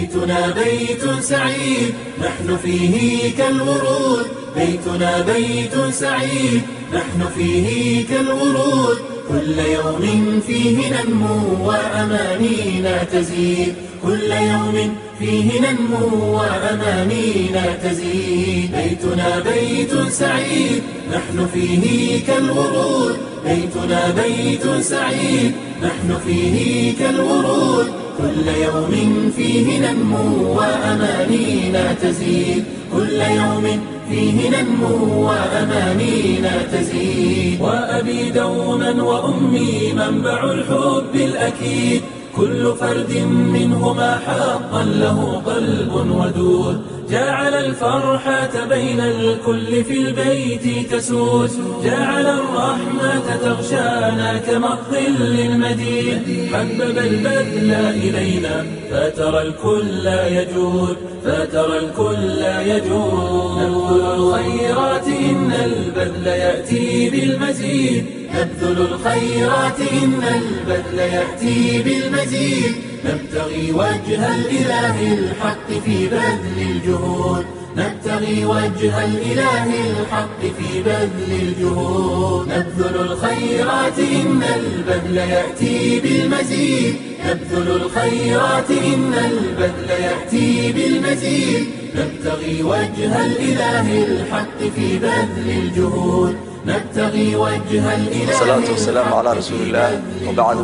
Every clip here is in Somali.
بيتنا بيت سعيد نحن فيه كالورود، بيتنا بيت سعيد نحن فيه كالورود، كل يوم فيه ننمو وأمانينا تزيد، كل يوم فيه ننمو وأمانينا تزيد. بيتنا بيت سعيد نحن فيه كالورود، بيتنا بيت سعيد نحن فيه كالورود، كل يوم فيه ننمو وأمانينا تزيد، كل يوم فيه ننمو وأمانينا تزيد. وأبي دوما وأمي منبع الحب الأكيد، كل فرد منهما حقا له قلب ودود، جعل الفرحة بين الكل في البيت تسود، جعل الرحمة تغشانا كما الظل المديد، حبب البذل إلينا فترى الكل يجود، فترى الكل يجود. نبذل الخيرات إن البذل يأتي بالمزيد، نبذل الخيرات إن البذل يأتي بالمزيد، نبتغي وجه الإله الحق في بذل الجهود، نبتغي وجه الإله الحق في بذل الجهود. نبذل الخيرات إن البذل يأتي بالمزيد، نبذل الخيرات إن البذل يأتي بالمزيد، نبتغي وجه الإله الحق في بذل الجهود، نبتغي وجه الإله. والصلاة والسلام على رسول الله وبعد.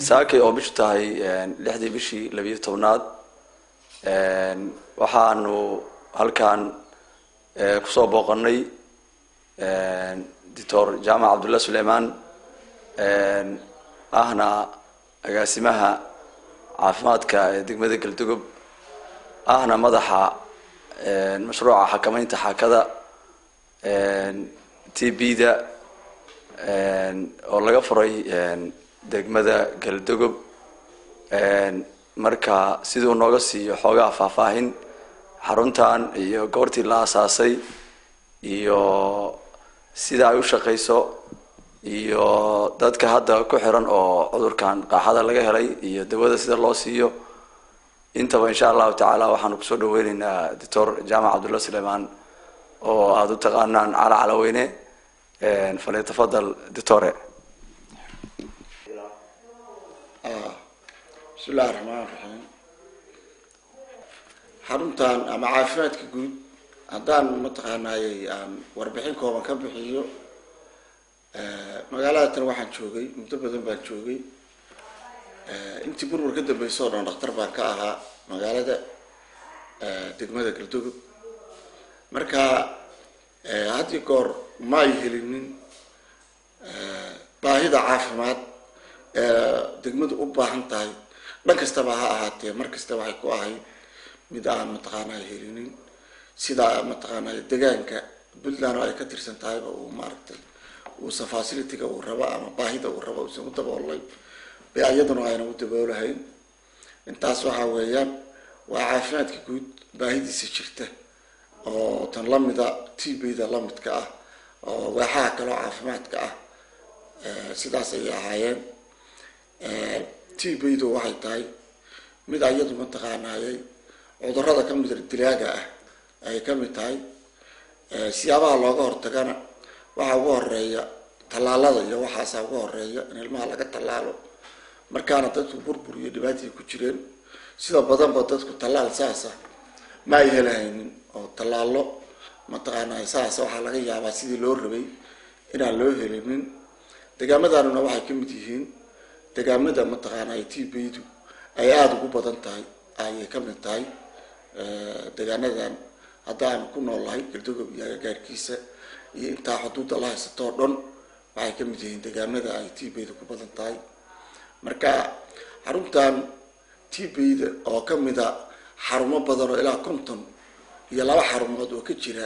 Saakay oo bishu tahay 6-dii bishii 12-aad, waxaanu halkan kusoo booqanay Doctor Jaamac Cabdullah Suleymaan, ahna agaasimaha caafimaadka ee degmada Galdogob, ahna madaxa mashruuca xakameynta xaakada TB-da oo laga furay degmada Galdogob. Marka siduu nooga siiyo xoogaa faahfaahin xaruntan iyo goortii la asaasay iyo sida ay u shaqeyso iyo dadka hadda ku xiran oo cudurkan qaaxada laga helay iyo dawada sida loo siiyo intaba, insha Allahu tacaala waxaanu kusoo dhaweyneynaa Doctor Jaamac Cabdullah Suleymaan oo aada u taqaanaan Cala Calaweyne. Falyatafadal, doctore. Bismi illahi raxmaan raxiim. Xaruntan ama caafimaadka guud haddaan mataqaanayay aan warbixin kooban ka bixiyo, magaalada tan waxaan joogay muddo badan baan joogay, intii burbur ka dambeysa oo dhan dhakhtar baan ka ahaa magaalada degmada Galdogob. Marka had iyo goor ma ay helinin baahida caafimaad degmadu u baahan tahay, dhan kastaba ha ahaatee. Mar kasta waxay ku ahayd mid aan mataqaanaa helinin, sida mataqaanaa degaanka Puntland oo ay ka tirsan tahayba uu maaragtay uusan facility-ga uu rabo ama baahida uu rabo uusan u daboolay bay iyaduna ayna u daboolahayn. Intaas waxaa weeyaan waa caafimaadka guud baahidiisa jirta oo tan lamida TB-da lamidka ah oo waaxaha kaloo caafimaadka ah sidaas ayay ahaayeen. TB-du waxay tahay mid iyadu mataqaanayay cudurada kamid dilaaga ah ay kamid tahay. Siyaabaha looga hortagana waxaa ugu horeeya tallaalada iyo waxaasa ugu horeeya in ilmaha laga tallaalo. Markaana dadku burbur iyo dhibaatay ku jireen, sida badanba dadku tallaal saasa ma ay helahaynin oo tallaalo mataqaanaa saasa waxaa laga yaabaa sidii loo rabay inaan loo helinin. Degaamadanuna waxay kamid yihiin degaamada mataqaanaa TB-du ay aada ugu badan tahay ayay kamid tahay. Degaanadan hadda aan ku noolnahay, Galdogob iyo agagaarkiisa iyo intaa xuduudda la haysato oo dhan, waxay kamid yihiin degaamada ay TB-da ku badan tahay. Marka xaruntan TB-da oo kamida xarumo badan oo ilaa 52 xarumood oo ka jira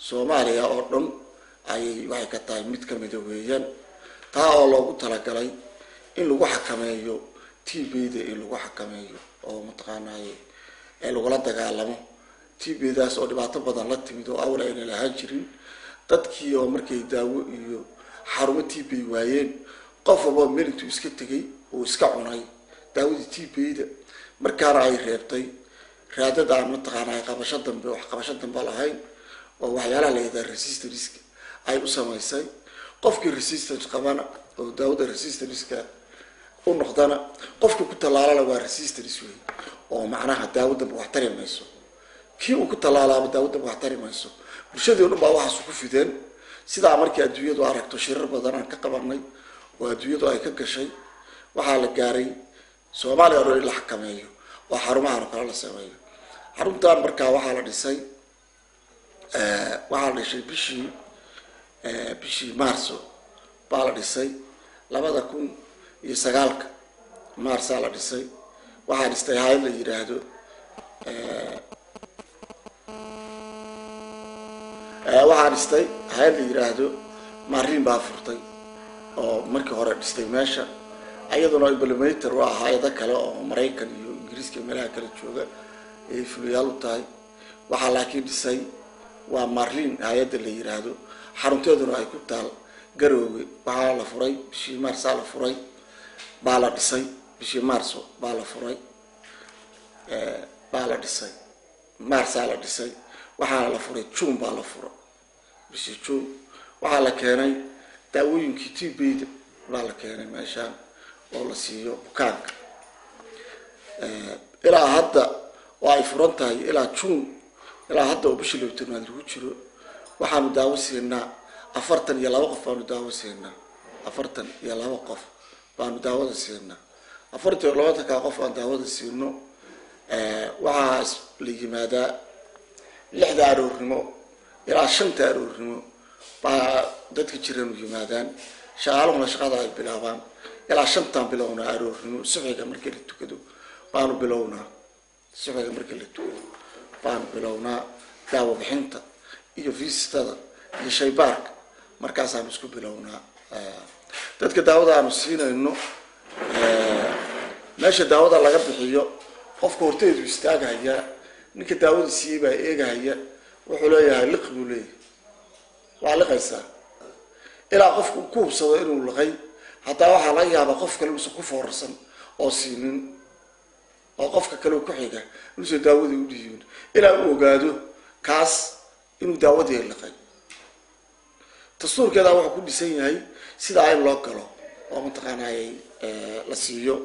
Soomaaliya oo dhan ayay waxay ka tahay mid kamida weeyaan, taa oo loogu talagalay in lagu xakameeyo TB-da, in lagu xakameeyo oo mataqaanaaye ee lagula dagaalamo TB-daas oo dhibaato badan la timid oo awal ayna lahaan jirin. Dadkii oo markay daawo iyo xarumo TB waayeen, qof walba meel intuu iska tegay uu iska cunay daawadii TB-da. Markaana ay reebtay raadad aan mataqaanaa qabasho dambe, wax qabasho dambe lahayn, oo waxyaalaha la yidhaha resistance ay u samaysay. Qofkii resistance qabana oo daawada resistance-ka u noqdana, qofkii ku tallaalana waa resistance wey, oo macnaha daawo dambe wax tari mayso. Kii uu ku tallaalaaba daawo dambe wax tari mayso. Bulshadii o dhan baa waxaas ku fideen. Sidaa markii adduunyadu aragto, shirar badan aan ka qabanay oo adduunyadu ay ka gashay, waxaa la gaaray Soomaaliya o dhan in la xakameeyo oo xarumahan oo kale la sameeyo. Xaruntan markaa waxaa la dhisay, waxaa la dhisay bishii Maarso baa la dhisay, 2009-ka Maarsaa la dhisay. Waxaa dhistay hayad la yidhaahdo, waxaa dhistay hayad la yidhaahdo Marin baa furtay oo markii hore dhistay meesha, iyaduna implementer u ah hay-ado kale oo Maraykan iyo Ingiriiska iyo meelaha kale jooga ay fuliyaal u tahay. Waxaa laakiin dhisay waa Marlin hay-adda la yiraahdo, xarunteeduna ay ku taal Garoowe. Waxaa la furay bishii Maarsaa la furay, baa la dhisay bishii Maarso, baa la furay, baa la dhisay Maarsaa la dhisay, waxaana la furay June baa la furay, bishii June. Waxaa la keenay daawooyinkii TB-da baa la keenay meeshaan oo la siiyo bukaanka. Ilaa hadda oo ay furan tahay, ilaa June ilaa hadda oo bishii 12aad lagu jiro, waxaanu daawo siinaa 42 qof baanu daawo siinaa, 42 qof baanu daawada siinaa. 42-ka qof aan daawada siino, waxaa la yimaadaa 6da aroornimo ilaa 5ta aroornimo baa dadka jiranu yimaadaan, shaqaaluhuna shaqada ay bilaabaan. Ilaa 5taan bilownaa aroornimo, suxiga markii la tukado baanu bilownaa, suxiga markii la tukado baanu bilownaa daawo bixinta iyo visitada iyo shaybaarka, markaasaanu isku bilownaa. Dadka daawada aanu siinayno, meesha daawada laga bixiyo qofka horteedu istaagahaya, ninka daawada siiyey baa eegahaya, wuxuu leeyahay liq buu leeyahay, waa liqaysaa ilaa qofku ku hubsado inuu liqay. Hataa waxaa laga yaabaa qof kale inuusan ku foorarsan oo siinin, oo qofka kale ku xiga inuusan daawadii u dhiibin ilaa uu ogaado kaas inuu daawadii liqay. Dastuurkeedaa wuxuu ku dhisan yahay sidaa in loo galo oo mataqaanay la siiyo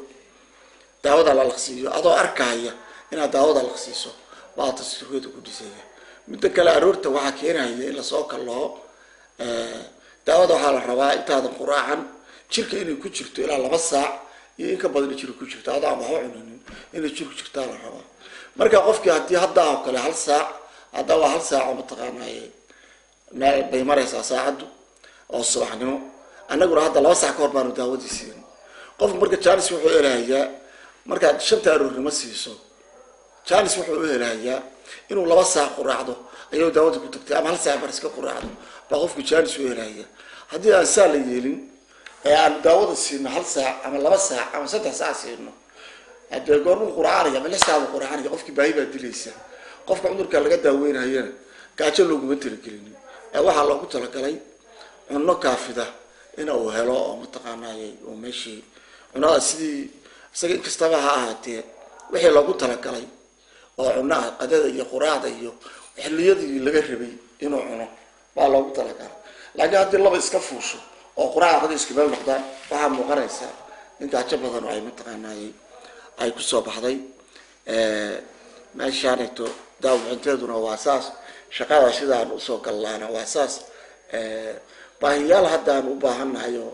daawada, la laqsiiyo adoo arkaya inaad daawada laqsiiso baa dastuurkeedu ku dhisan yahay. Midda kale, aroorta waxaa keenaya in lasoo kalloo daawada. Waxaa la rabaa intaadan quraacan jirka inay ku jirto ilaa 2 saac iyo in ka badan jirka ku jirto, adoo aan waxba cuninin inay jirku jirtaa la rabaa. Marka qofkii haddii haddaa oo kale 1 saac, hadda waa 1 saac oo mataqaanay meel bay maraysaa saacaddu oo subaxnimo, annaguna hadda 2 saac ka hor baanu daawadii siin qofku. Marka janis wuxuu helahayaa markaad 5ta aroornimo siiso, janis wuxuu u helahayaa inuu 2 saac quraacdo ayadoo daawadii ku tagtay, ama 1 saac bar iska quraacdo baa qofku janis u helahaya. Haddii aan saa la yeelin ee aanu daawada siino 1 saac ama 2 saac ama 3 saac siino, hadee goormuu quraacanaya? Ama 6 saac buu quraacanaya? Qofkii baahi baa dilaysa. Qofka cudurka laga daaweynayana gaajo looguma talagelinin, ee waxaa loogu talagalay cunno kaafida in uu helo oo mataqaanay oo meeshii cunada sidii isaga inkastaba ha ahaatee wixii loogu talagalay oo cunno ah, qadada iyo quraacda iyo xilliyadii laga rabay inuu cuno baa loogu talagalay. Laakiin haddii laba iska fuusho oo quraaca qada isku meel noqdaan, waxaa muuqanaysa in gaajo badan oo ay mataqaanay ay kusoo baxday meeshaaneeto. Daawo bixinteeduna waa saas, shaqada sidaan usoo gallaana waa saas. Baahiyaal haddaan u baahannahay oo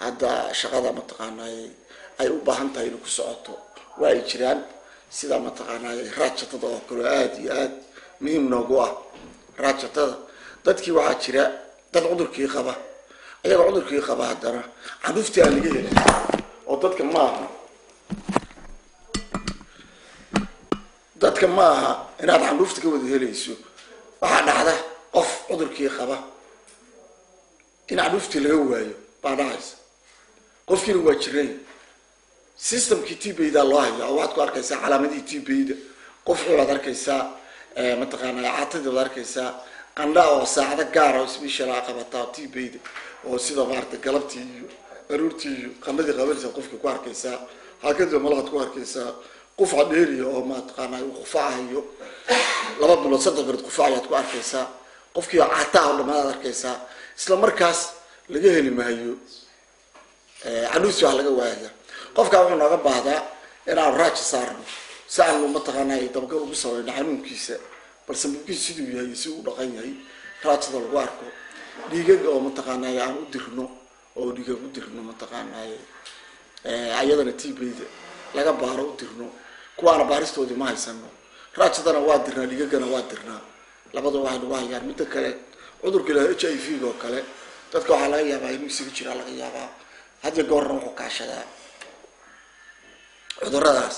hadda shaqada mataqaanay ay u baahan tahay inay ku socoto waa ay jiraan, sida mataqaanay raajatada oo kale oo aada iyo aada muhiim noogu ah. Raajatada dadkii waxaa jira dad cudurkii qaba, ayagoo cudurkii qaba haddana candhuftii aan laga helin, oo dadka maaha, dadka ma aha inaad candhuufta ka wada helayso. Waxaa dhacda qof cudurkii qaba in candhuuftii laga waayo baa dhacaysa, qofkiina waa jiray. Systemkii TB-da loo hayaa oo waxaad ku arkaysaa calaamadihii TB-da, qof baad arkaysaa, mataqaanaa caatadii baad arkaysaa, qandha oo saacado gaara oo special a qabataa TB-da, oo sida maarata galabtii iyo aroortii iyo qandhadii qabanaysa qofkii ku arkaysaa, haakadii malaqad ku arkaysaa. Qufac dheeriya oo mataqaanaa uu qufacayo 2 bilood 3 bilood qufac ayaad ku arkaysaa, qofkii caataa oo dhammaad arkaysaa, isla markaas laga heli maayo candhuufti wax laga waaya. Qofkaa wuxuu nooga baahdaa inaanu raaji saarno si aanu mataqaanaa dabagal ugu samayno xanuunkiisa, balse mubkiisa siduu yahay iyo siduu u dhaqan yahay raajada lagu arko. Dhiigag oo mataqaanaa aan u dirno oo dhiigag u dirno mataqaanaa ayadana TB-da laga baaro u dirno, kuwaana baaristoodii ma haysano. Raajadana waa dirnaa, dhiigagana waa dirnaa, labada waxay nagu hayaan. Midda kale cudurka ilaha HIV oo kale dadka waxaa laga yaabaa inuu isaga jiraa laga yaabaa, hadya goorna wuxuu kaashadaa cuduradaas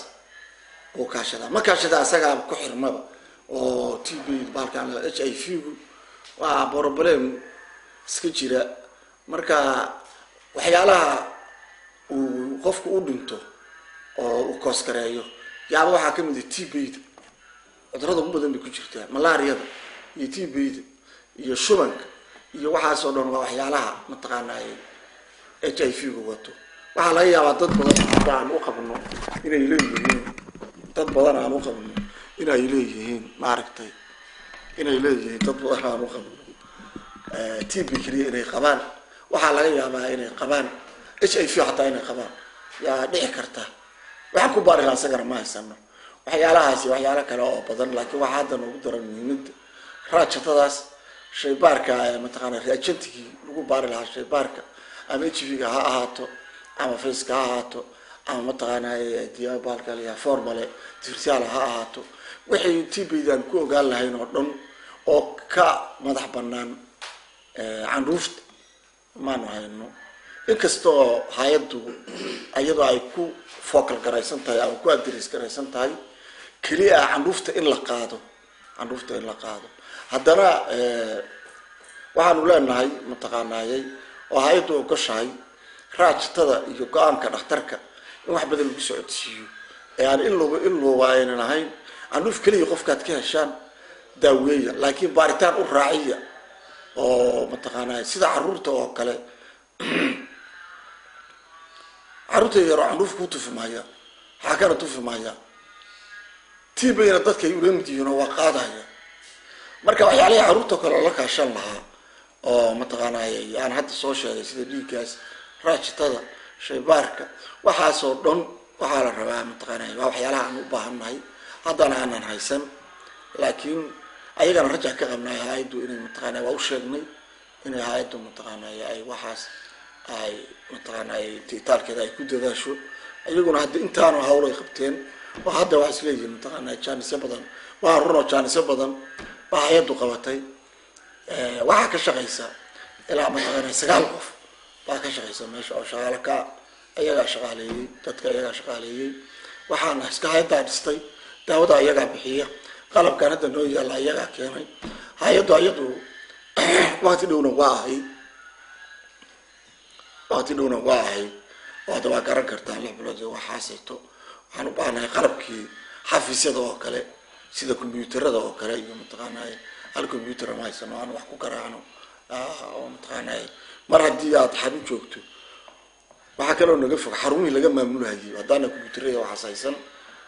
wuu kaashadaa, ma kaashadaa isagaaba ku xirmaba oo TB baalkan HIV-gu waa problem iska jira. Marka waxyaalaha uu qofku u dhinto oo uu kooskareeyo yaaba waxaa kamid ah TB-da, cudurada ugu badan bay ku jirtaa, malaariyada iyo TB-da iyo shubanka iyo waxaas oo dhan waa waxyaalaha mataqaanaa HIV-gu wato. Waxaa laga yaabaa dad badan hadda aan u qabno inay leeyihiin, dad badan aan u qabno inay leeyihiin maaragtay, inay leeyihiin dad badan aan u qabno TB keliya inay qabaan. Waxaa laga yaabaa inay qabaan HIV xataa inay qabaan yaa dhici karta. Waxaan ku baari lahaa isagana ma haysano. Waxyaalahaasi waxyaalo kale oo badan, laakiin waxaa hadda noogu daran muhiimadda raajatadaas shaybaarka mataqaanaa reagentigii lagu baari lahaa shaybaarka, ama HIV-ga ha ahaato ama faceka ha ahaato ama mataqaanaa baalka la formale differential ha ahaato, wixii TB-dan ku ogaan lahayn oo dhan oo ka madax banaan candhuufta maanu hayno. Inkastoo hay-addu iyadoo ay ku focal garaysan tahay ama ku address garaysan tahay keliya candhuufta in la qaado, candhuufta in la qaado, haddana waxaanu leenahay mataqaanaayay oo hay-addu ogoshahay raajatada iyo go-aanka dhakhtarka in wax badan lagu socodsiiyo ee aan in looba aynan ahayn candhuuf keliya qofkaad ka heshaan daaweeya, laakiin baaritaan u raaciya oo mataqaanaa sida caruurta oo kale. Caruurta yaro candhuuf kuu tufi maaya, waxaa kana tufi maaya, TB-na dadka ay ula mid yihiin oo waa qaadaya. Marka waxyaalihii caruurta kale la kaashan lahaa oo mataqaanaa aan hadda soo sheegay sida dhiiggaas, raajitada, shaybaarka, waxaasoo dhan waxaa la rabaa mataqaanaa waa waxyaalaha aan u baahannahay haddana aanan haysan, laakiin ayagana rajac ka qabnay hay-addu inay mataqaanaa waa u sheegnay inay hay-addu mataqaanaa ay waxaas ay mataqaanaa itaalkeeda ay ku dadaasho. Iyaguna hadda intaanu hawl ay qabteen oo hadda waxay isleeyihiin mataqaanaa jaanisyo badan, waa run oo jaanisyo badan baa hay-addu qabatay. Waxaa ka shaqaysa ilaa mataqaanaa 9 qof baa ka shaqaysa meesha oo shaqaale ka iyagaa shaqaaleeyey, dadka iyagaa shaqaaleeyey, waxaana iska hay-addaa dhistay, daawada iyagaa bixiya, qalabkan hadda noo yaalla iyagaa keenay. Hay-addu iyadu waqti dhowna waa ahayd, waqti dhowna waa ahayd oo hadda waa garan kartaa 6 bilood iyo waxaasayto. Waxaan u baahnahay qalabkii xafiisyada oo kale sida combyuutarada oo kale iyo mataqaanaa hal combyuutar ma haysano aan wax ku garaacno oo mataqaanaa mar haddii aad xarun joogto. Waxaa kaloo naga fog xarumihii laga maamulhayay, haddaana combyuutarada waxaas haysan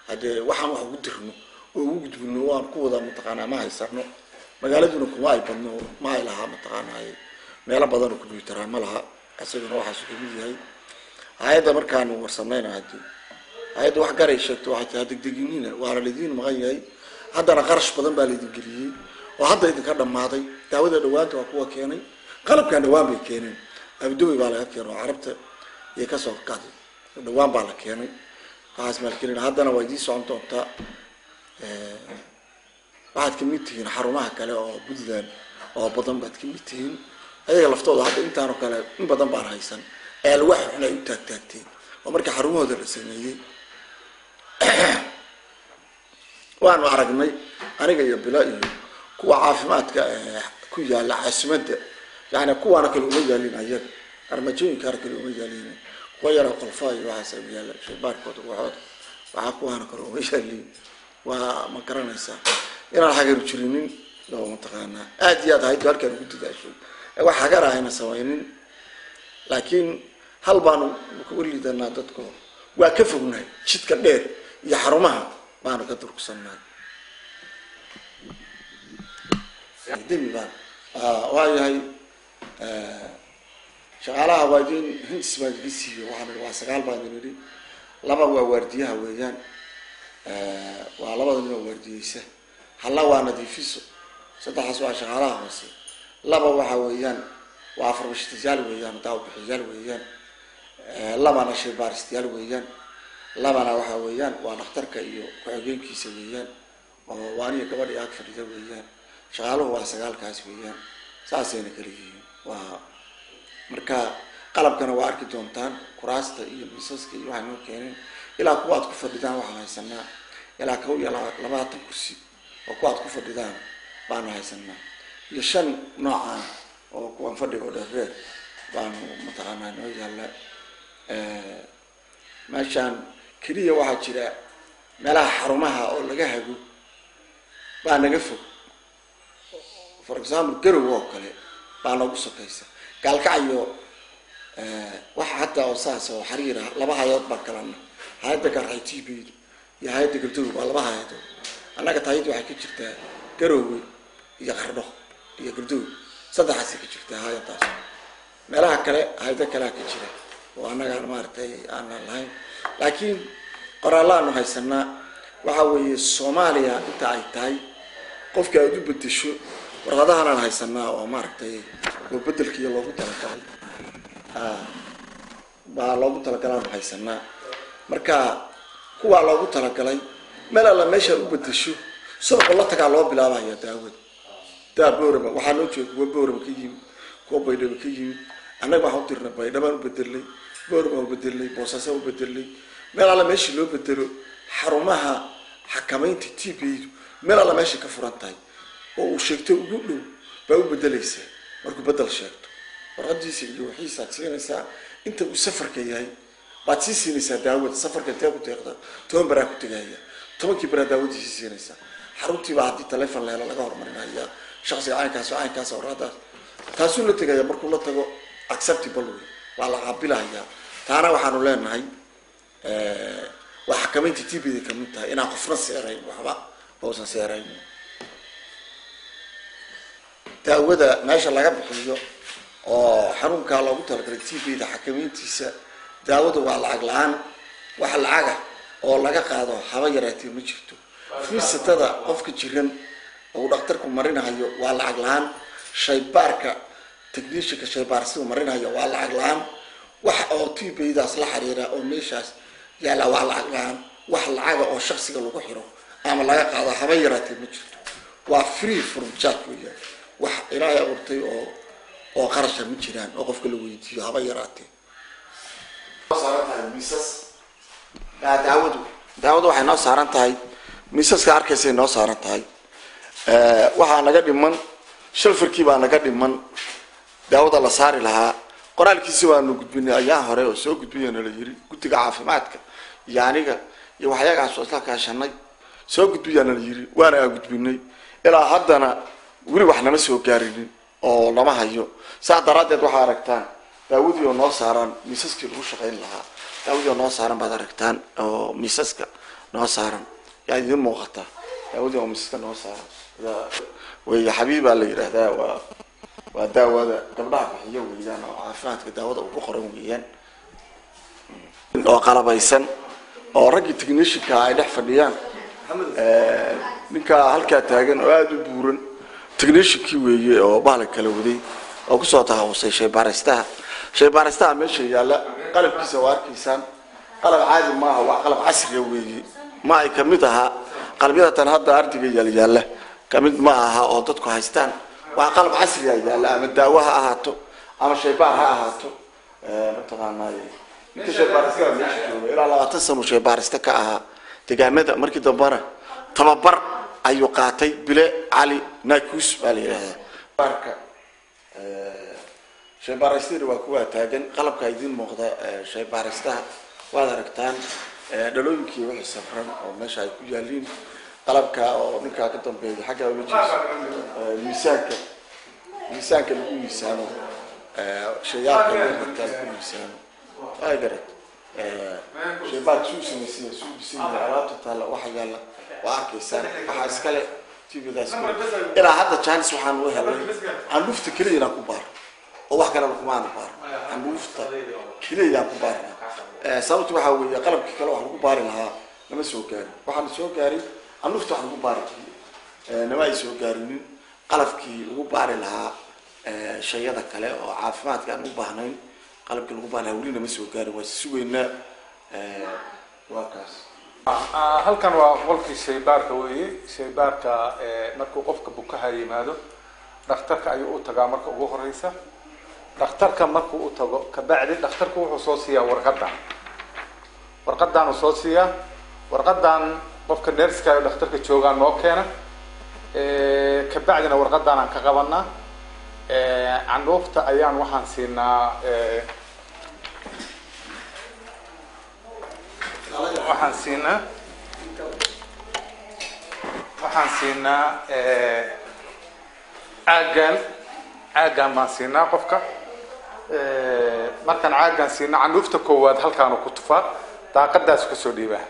haddee waxaan wax ugu dirno oo ugu gudbino waan ku wada mataqaanaa ma haysano. Magaaladuna kuma ay badno, ma ay lahaa mataqaanaa meelo badan oo combyuutara ma laha, isaguna waxaasu kamid yahay. Hay-adda markaanu warsanayna haddii hay-adda wax garay sheegto waxay tahay degdeginina waana laidiin maqan yahay, haddana qarash badan baa laidin geliyey oo hadda idinka dhammaaday. Daawada dhawaanta waa kuwa keenay, qalabkan dhawaan bay keeneen, abudubay baa laga keenay oo carabta iyo kasoo qaday, dhawaan baa la keenay, waxaas maalgelina haddana waa idiin socon doontaa. Waxaad kamid tihiin xarumaha kale oo Puntland oo badan baad kamid tihiin, ayaga laftooda hadda intaanoo kale in badan baan haysan ee alwaax xun ay u taagtaagteen oo markii xarumahooda la sameeyey waanu aragnay aniga iyo Bila iyo kuwa caafimaadka ku yaalla caasimadda, yani kuwaana kale uma yaalin, ayaga armajooyinkaana kale uma yaalin, kuwa yaroo qolfa iyo waxaas u yaalla shaybaarkooda waxooda waxaa kuwaana kale uma yaalin. Waa ma garanaysaa inaan hagaru jirinin oo mataqaanaa aad iyo aad haydu halkaan ugu dadaashay wax hagar ahayna samaynin, laakiin hal baanu kuga liidanaa dadko waa ka fognahay jidka dheer iyo xarumaha baanu ka durugsannahay. Demi baan waayahay. Shaqaalaha waa idin hints baan idin siiyo, waxaan idhi waa 9 baan idin idhi. 2 waa waardiyaha weeyaan, waa labada nin oo waardiyeysa, halla waa nadiifiso, 3 waa shaqaalaha hoose, 2 waxa weeyaan waa farmashitayaal weeyaan, daawo bixiyayaal weeyaan, 2na shaybaaristayaal weeyaan, 2na waxa weeyaan waa dhakhtarka iyo ku-xigeenkiisa weeyaan, oo waaniyo gabadha ag fadhida weeyaan. Shaqaaluhu waa 9kaas weeyaan, saasayna kala yihiin. Waa marka qalabkana waa arki doontaan, kuraasta iyo miisaska iyo waxay noo keeneen ilaa kuwa aad ku fadhidaan waxaan haysanaa ilaa 21 kursi oo kuwa aad ku fadhidaan baanu haysanaa, iyo 5 noocaan oo kuwan fadhiga oo dheerdheer baanu mataqaanaa noo yaalla. Meeshaan keliya waxaa jira meelaha xarumaha oo laga hago baa naga fog. For example Garow oo kale baa noogu sokaysa, Gaalkacyo waxa hataa oo saas oo xariir ah 2 hay-adood baan kalana, hay-adda Gaalkacyo TB-du iyo hay-adda Galdoog waa 2 hay-adood. Annaga taayadii waxay ka jirtaa Garoowe iyo Qardho iyo Galdoog, 3aasay ka jirtaa hay-adaas. Meelaha kale hay-ado kalea ka jira oo annagaan maaragtay aanan lahayn, laakiin qoraallaanu haysanaa. Waxa weeye Soomaaliya inta ay tahay qofka aad u bedesho warqadahanaan haysanaa oo maaragtay oo bedelkiiyo loogu talagalay baa loogu talagalaanu haysanaa. Marka kuwaa loogu talagalay meel alla meeshaad u bedesho subaxu la tagaa loo bilaabaya daawada. Daa Boorama waxaa noo jooga kuwa Boorama ka yimid, kuwa Baydhabo ka yimid. Annaga waxaan u dirnay Baydhabaan u bedelnay, Boorama u bedelnay, Boosaaso u bedelnay. Meel alla meeshii loo bedelo xarumaha xakamaynta TB-du meel alla meeshay ka furan tahay oo uu sheegto ugu dhow baa u bedelaysaa. Markuu bedel sheegto warqadiisa iyo wixiisaad siinaysaa inta uu safarka yahay baad sii siinaysaa daawada. Safarka intee ku deeqda 10 baraa ku tegaya, 10kii baraa daawadii sii siinaysaa. Xaruntiibaa haddii telefon la helo laga horumarinaya shaksiga caynkaas oo caynkaas warqadaas taasuu la tegaya. Markuu la tago acceptable wey, waa la qaabilayaa. Taana waxaanu leenahay waa xakamaynta TB-da kamid tahay inaan qofna seerayn, waxba uusan seerayn. Daawada meesha laga bixiyo oo xanuunkaa loogu talagalay TB-da xakamayntiisa, daawada waa lacag la-aan, wax lacaga oo laga qaado haba yaraatee ma jirto. Fiisatada qofka jiran uu dhakhtarku marinahayo waa lacag la-aan, shaybaarka technicianka shaybaarsidu marinahayo waa lacag la-aan, wax oo TB-daas la xiriira oo meeshaas yaalla waa lacag la-aan. Wax lacaga oo shaksiga lagu xiro ama laga qaado haba yaraatee ma jirto, waa free from charge weeyaan. Wax ilaahay abuurtay oo qarasha ma jiraan oo qofka la weydiiyo haba yaraatee. Saaran tahay miisas daawadu waxay noo saaran tahay miisaska arkaysay noo saaran tahay. Waxaa naga dhiman shalfarkii baa naga dhiman daawada la saari lahaa. Qoraalkiisi waanu gudbinay ayaa hore oo soo gudbiyana la yiri guddiga caafimaadka iyo aniga iyo waxyagaas oo isla kaashanay soo gudbiyaana la yiri, waana aan gudbinay. Ilaa haddana weli wax nama soo gaarinin oo lama hayo. Saa daraaddeed waxaa aragtaan daawadii oo noo saaran miisaskii lagu shaqayn lahaa, daawadii oo noo saaran baad aragtaan oo miisaska noo saaran yaa idiin muuqata, daawadii oo miisaska noo saaran wey. Xabiibaa la yidhaahdaa, waa daawada gabdhaha bixiyo weeyaan oo caafimaadka daawada ugu qoran weeyaan, oo qalabaysan oo raggii technicianka ay dhex fadhiyaan. Ninkaa halkaa taagan oo aada u buuran techniciankii weeye oo bahala kala waday oo kusoo takhasusay shaybaaristaha. Shaybaaristaha meesha yaalla qalabkiisa waa arkaysaan, qalab caadi maaha, waa qalab casriga weeye. Ma ay kamid ahaa qalabyada tan hadda ardiga yaal yaalla kamid ma aha oo dadku haystaan, waa qalab casriga yaalla, ama daawo ha ahaato ama shaybaar ha ahaato. Mataqaanaa ninka shaybaaristaha meesha jooga ilaa 20 sano shaybaarista ka ahaa degaamada, markii dambena tababar ayuu qaatay. Bile Cali Nakus baa la yidhahdaa. Baarka shaybaaristayda waa kuwaa taagan, qalabka idiin muuqda shaybaaristaha waad aragtaan, dhalooyinkii wixii safran oo meesha ay ku yaaliin, qalabka oo ninkaa ka dambeeya xaggaa uga jeeso, miisaanka lagu miisaamo shayaalka yararka lagu miisaamo ay garat. Shaybaarka Shaybaarka suu samaysan, suu dhisan yahay, alaabta taalla, waxa yaalla waa arkaysaan. Waxaa iskale TB-daas. Ilaa hadda chance waxaan u helnay candhuufta keliya inaan ku baaro, oo wax kalena kumaana baaro, candhuufta keliya inaan ku baarna. Sababta waxaa weeye qalabkii kale wax lagu baari lahaa nama soo gaarin. Waxaana soo gaarin candhuufta wax lagu baari keliya, nama ay soo gaarinin qalabkii lagu baari lahaa shayada kale oo caafimaadka aan u baahnayn. Qalabkii lagu baari lahaa weli nama soo gaarin, waa sugaynaa. Waa kaas. Halkan waa qolkii shaybaarka weeye. Shaybaarka markuu qofka bukaha yimaado, dhakhtarka ayuu u tagaa. Marka ugu horeysa dhakhtarka markuu u tago kabacdi, dhakhtarku wuxuu soo siiyaa warqadan. Warqadan uu soo siiyaa, warqadan qofka nurse-ka oo dhakhtarka joogaa noo keena. Kabacdina warqadan aan ka qabanaa, candhuufta ayaan waxaan siinaa, waxaan siinaa caaggan. Caaggan baan siinaa qofka. Markaan caaggan siina, candhuufta koowaad halkaanu ku tufaa, daaqadaasu kasoo dhiibaa,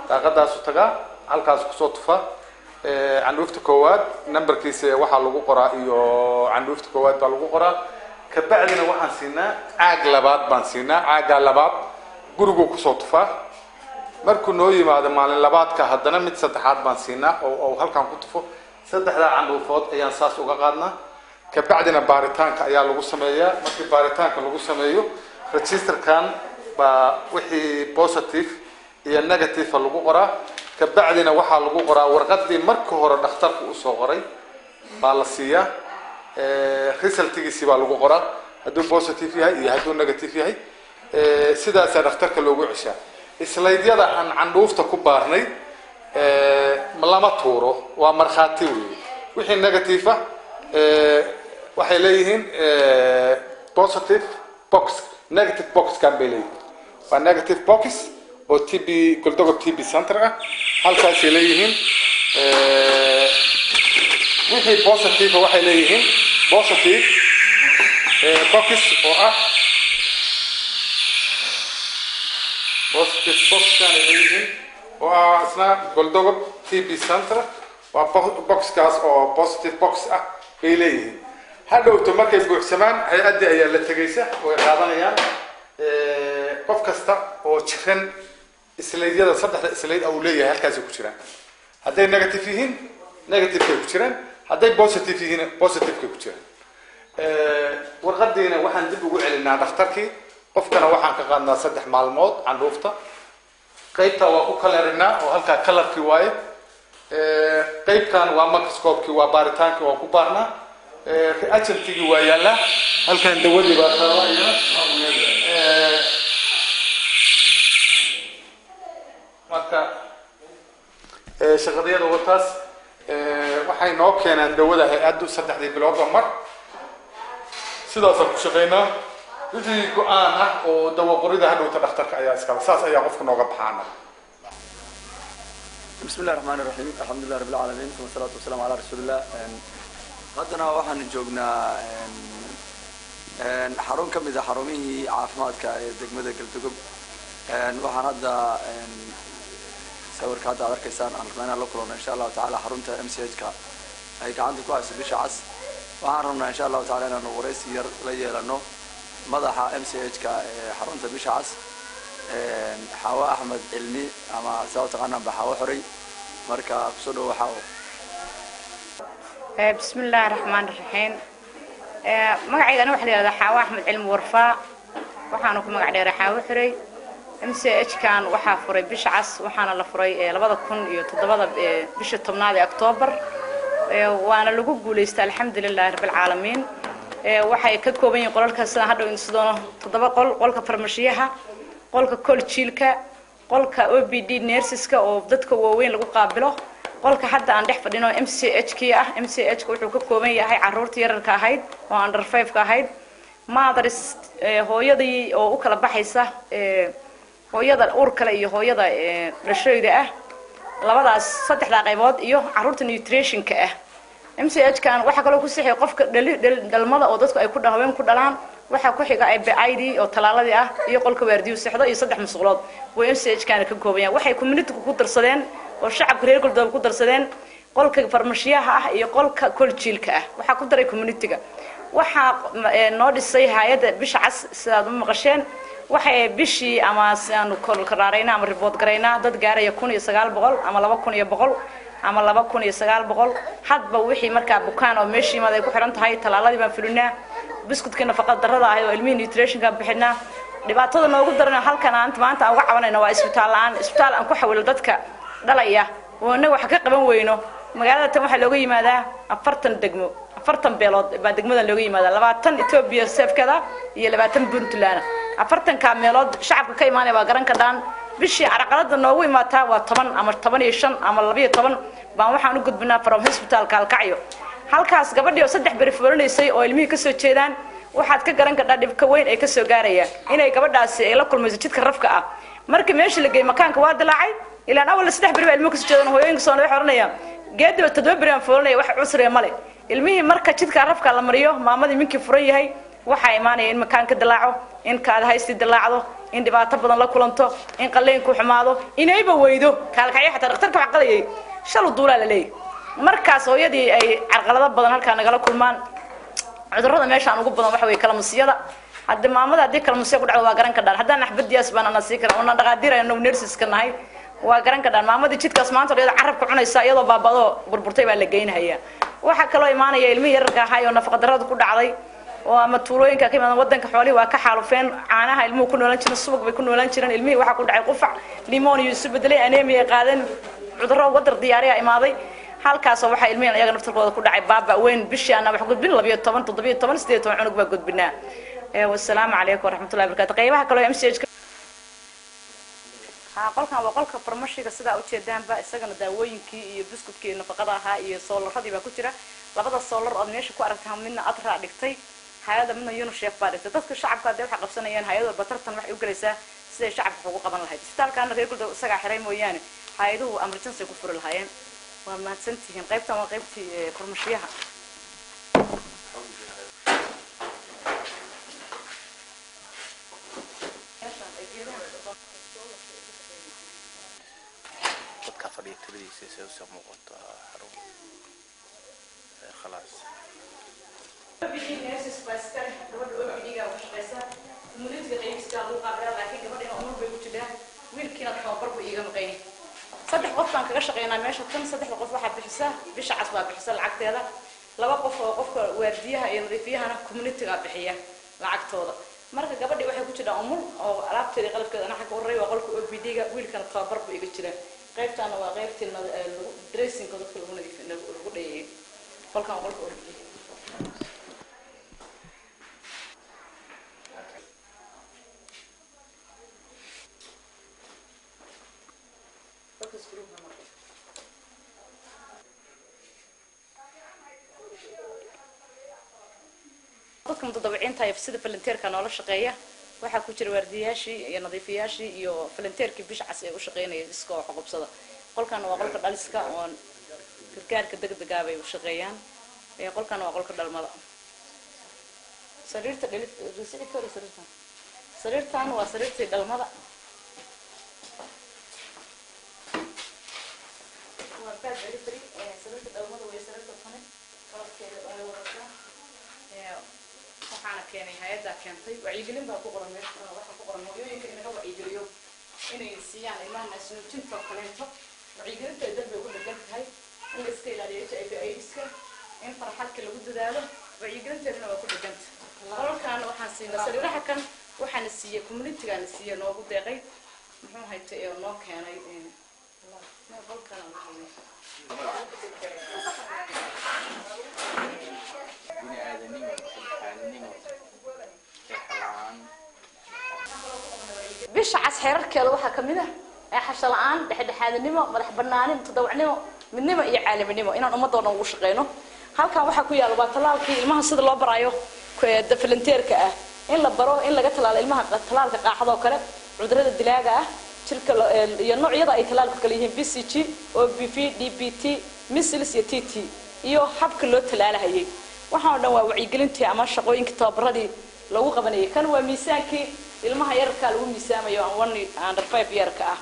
daaqadaasu tagaa, halkaasu kusoo tufaa candhuufta koowaad. Number-kiisa waxaa lagu qoraa iyo candhuufta koowaad baa lagu qoraa. Kabacdina waxaan siinaa caag labaad baan siinaa. Caaggaa labaad guriguu kusoo tufaa. Markuu noo yimaado maalin labaadka, haddana mid saddexaad baan siinaa oo halkan ku tufo. Saddexdaa candhuufood ayaan saas uga qaadnaa. Kabacdina baaritaanka ayaa lagu sameeyaa. Markii baaritaanka lagu sameeyo, register-kan baa wixii positive iyo negative lagu qoraa. Kabacdina waxaa lagu qoraa warqadii marka hore dhakhtarku usoo qoray baa la siiyaa. Result-igiisii baa lagu qoraa, hadduu positive yahay iyo hadduu negative yahay. Sidaasaa dhakhtarka loogu ceshaa. Slide-yada aan candhuufta ku baarnay lama tuuro, waa markhaati weeye. Wixii negative ah waxay leeyihiin positive box, negative box-kan bay leeyihiin. Waa negative box oo TB Goldogob TB Center ah, halkaasay leeyihiin. Wixii positive waxay leeyihiin positive box oo ah positive box-kan ay leeyihiin, oo ah isna Goldogob TB Center. Waa box-kaas oo positive box ah bay leeyihiin. Hadhowto markay buuxsamaan, hay-addii ayaa la tegaysa, way qaadanayaan. Qof kasta oo jiran slide-yada, saddexda slide uu leeyahay halkaasay ku jiraan. Hadday negative yihiin, negative-kay ku jiraan. Hadday positive yihiin, positive-kay ku jiraan. Warqadiina waxaan dib ugu celinaa dhakhtarkii. Qofkana waxaan ka qaadnaa 3 maalmood candhuufta. Qaybta waa ku colour-inaa oo halkaa colour-kii waaye. Qaybtan waa microscope-kii, waa baaritaankii, waa ku baarnaa. Reagent-igii waa yaallaa halkan, dawadii baa taala iyana. Marka shaqadiyada wataas. Waxay noo keenaan dawada hay-addu saddexdii biloodba mar. Sidaasaan ku shaqaynaa. Wixii go-aan ah oo dawa qorida hadhowta dhakhtarka ayaa iskala. Saas ayaa qofka nooga baxaana. بسم الله الرحمن الرحيم، الحمد لله رب العالمين، ثم الصلاة والسلام على رسول الله. Haddana waxaan joognaa xarun ka mid a xarumihii caafimaadka ee degmada Galdogob. Waxaan hadda sawirka hadda aad arkaysaan aan rabnaa inaan la kulanno, insha Allahu tacaala, xarunta MCH ka ay gacanta ku hayso Bisha Cas. Waxaan rabnaa, insha Allahu tacala, inaanu waraysi yar la yeelano madaxa MCH ka ee xarunta Bisha Cas, Xaawo Axmed Cilmi, ama saa u taqaanaan ba Xaawo Xorey. Marka kusoo dhawo, Xaawo. بسم الله الرحمن الرحيم. Magacayga waxaa la yihahdaa Xaawo Axmed Cilmi Warfaa, waxaana ku magac dheeray Xaawo Xorey. MCH kan waxaa furay Bisha Cas, waxaana la furay 2007-da, bisha 10aad ee Octoobar, waana lagu guulaystay, alxamdu lilahi rabbi alcaalamiin. Waxay ka kooban yihiin qolalka sidaan hadhow insi doono toddoba qol: qolka farmashiyaha, qolka coljiilka, qolka OPD nurses-ka oo dadka waaweyn lagu qaabilo, qolka hadda aan dhex fadhino MCH kii ah. MCH ka wuxuu ka kooban yahay caruurta yararka ahayd oo under 5 ka ahayd, mothers, hooyadii oo u kala baxaysa hooyada uur kale iyo hooyada dhashoyda ah, labadaas saddexdaa qaybood, iyo caruurta nutrition-ka ah. MCH kan waxaa kaloo ku sixay qofka dhali dhalmada oo dadku ay ku haween ku dhalaan. Waxaa ku xiga ID oo talaaladii ah iyo qolka waardiyu seexdo iyo 3 musqulood way MCH kana ka kooban. Waxay community-ku ku darsadeen oo shacabka reer Galdogob ku darsadeen qolka farmashiyaha ah iyo qolka koljiilka ah. Waxaa ku daray community-ga. Waxaa noo dhisay hay'adda Bisha Cas, sidaad u maqasheen. Waxay bishii ama aanu korraarayna ama report garaynaa dad gaaraya 1900 ama 2100 ama 2900, hadba wixii markaa bukaan oo meeshii imaad ay ku xiran tahay. Talaaladii baan fulinaa, buskudka nafaqada darrada ahayd oo ilmihii nutritionka bixinaa. Dhibaatada noogu daran halkan aan maanta aan uga cabanayno waa isbitaal la'aan. Isbitaal aan ku xawilo dadka dhalaya oo innaga wax ka qaban weyno. Magaalada tan waxaa looga yimaadaa 40 degmo, 40 beelood baa degmadan looga yimaadaa, 20 Ethiopia seefkada iyo 20 Puntland. 40ka meelood shacabka ka imaanaya waa garan kadhaan. Bishii carqalada noogu imaataa waa 10 ama 15 ama 12 baan waxaan u gudbinaa from hospital Kalkacyo. Halkaas gabadhii oo 3 beri fuulinaysay oo ilmihii ka soo jeedaan, waxaad ka garan kadhaa dhibka weyn ay ka soo gaaraya inay gabadhaasi ay la kulmayso jidka rafka ah. Markii meesha la geeyay makaanka waa dilaacay, ilaan awal 3 beri baa ilmuhu ka soo jeedaan. Hooyooyinka soo waxay oranayaan geediba 7 beri aan fuulinaya, wax cusriya male. Ilmihii marka jidka rafka la mariyo, maamadii minkii furan yahay, waxaa imaanaya in makaanka dilaaco, in kaada haysti dilaacdo, in dhibaato badan la kulanto, in qaleenku xumaado, inayba weydo Kaalkacyo. Xataa dhakhtarka wax qalayay shalu duulaa la leeyahay. Markaas hooyadii ay carqalado badan halkaa nagala kulmaan. Cudurrada meeshaan ugu badan waxa weeye kalamusiyada. Hadda maamada haddii kalamusiya ku dhacdo waa garan kadhaan. Haddaan axbadiyaas baan ana sii karan, una dhaqaadiir aynu nurseska nahay, waa garan kadhaan. Maamadii jidkaas maanta iyadoo carabka cunaysa, iyadoo baabadoo burburtay baa la geynhayaa. Waxaa kaloo imaanaya ilmihii yararka ahaa oo nafaqa darrada ku dhacday oo ama tuulooyinka ka imaadaan. Wadanka xoolihii waa ka xaalufeen, caanaha ilmuhu ku noolaan jireen, subag bay ku noolaan jireen. Ilmihii waxaa ku dhacay qufac, pneumonia isu bedelay, anemia ay qaadeen, cudurro wadar diyaariya imaaday. Halkaasoo waxaa ilmihiin iyaga naftarkooda ku dhacay baaba weyn. Bishii ana wax gudbin 12, 17, 18 cunug baa gudbinaa. Wassalaamu calaykum waraxmatullahi wabarakatu. Qaybaha kaloo MCH, qolkan waa qolka farmashiga, sidaa ujeedaanba. Isagana daawooyinkii iyo buskudkii nafaqada ahaa iyo soolaradii baa ku jira. Labada soolar ood meesha ku aragtaa, midna ADRA dhigtay hay'ada, midna UNICEF baa dhigtay. Dadka shacabka hadee waxay qabsanayaan, hay'ad walba tartan waxay u gelaysaa siday shacabka wax ugu qaban lahayd. Isbitaalkaana reer Galdogob isagaa xiray mooyaane, hay'aduhu emergency ku furi lahaayeen. Waa mahadsantihiin. Qaybtan waa qaybtii farmashiyaha. Dadka fadhiya tiradiisa say usoo muuqato xarun khalaas. OPD nurses baa iska leh. Gabadha OPD-ga uga shaqeysa community-ga qaybiska lagu qaabilaa, laakiin gabadhina umur bay ku jirtaa, wiilkiina tababar buu iiga maqan yahay. 3 qof baan kaga shaqeynaa meesha tan. 3da qof waxaa bixisa Bisha Cas baa bixisa lacagteeda. 2 qof oo qofka waardiyaha iyo nadiifiyahana community-ga bixiya lacagtooda. Marka gabadhii waxay ku jirtaa umur oo alaabteeda iyo qalabkeeda ana xagga ururay. Waa qolka OPD-ga, wiilkana tababar buu iga jiraa. Qaybtaana waa qaybtii lagu dressing-ka dadka lagu nadiif lagu dhayayay. Qolkan waa qolka OPD. Focus group na marka. Dadka mutadawiciinta ee sida volunteerka noola shaqeeya waxaa ku jira waardiyayaashii iyo nadiifiyaashii iyo volunteerkii Bisha Cas ee u shaqeynaya iska oo xuqubsada. Qolkan waa qolka dhaliska oo gargaarka degdegaa bay u shaqeeyaan. Qolkan waa qolka dhalmada. Sariirta dhali sariirtan, sariirtan waa sariirtii dhalmada, waa bed delivery. Sariirta dhalmada way sariirta tani qalabkeeda ay wadataa. Waxaana keenay hay'addaa keentay. Wacyigelin baa ku qoran meesha. Waxaa ku qoran hooyooyinka in laga wacyigeliyo inay siiyaan ilmaha naasnuujinta oo kaleeto. Wacyigelinta ay dalbay ku dhegan tahay in la iska ilaaliyo HIV AIDS-ka, in farxadka lagu dadaalo, wacyigelinteeduna waa ku dheganta. Qolalkan waxaan siinay sariiraha kan waxaana siiyey community-gaana siiyey, noogu deeqay, muxuu haytay ee noo keenay qolkan. Bini aadanimo, xaalnimo, eex la'aan. Bisha Cas xeerarkeeda waxaa ka mid ah eexasho la'aan, dhexdhexaadnimo, madax banaani, mutadawacnimo, midnimo iyo caalaminimo, inaan ummadoo dhan ugu shaqeyno. Halkan waxaa ku yaala waa tallaalkii ilmaha sida loo baraayo volunteerka ah, in la baro in laga tallaalo ilmaha tallaalka qaaxada oo kale, cudurada dilaaga ah jirka iyo noocyada ay tallaalku kala yihiin, BCG, OPV, DPT, measles iyo TT, iyo habka loo tallaalahayay. Waxaan oo dhan waa wacyigelintii ama shaqooyinkii tababaradii. Lagu qabanayay kan waa miisaankii ilmaha yararka lagu miisaamayo aan 1 under 5 yarka ah.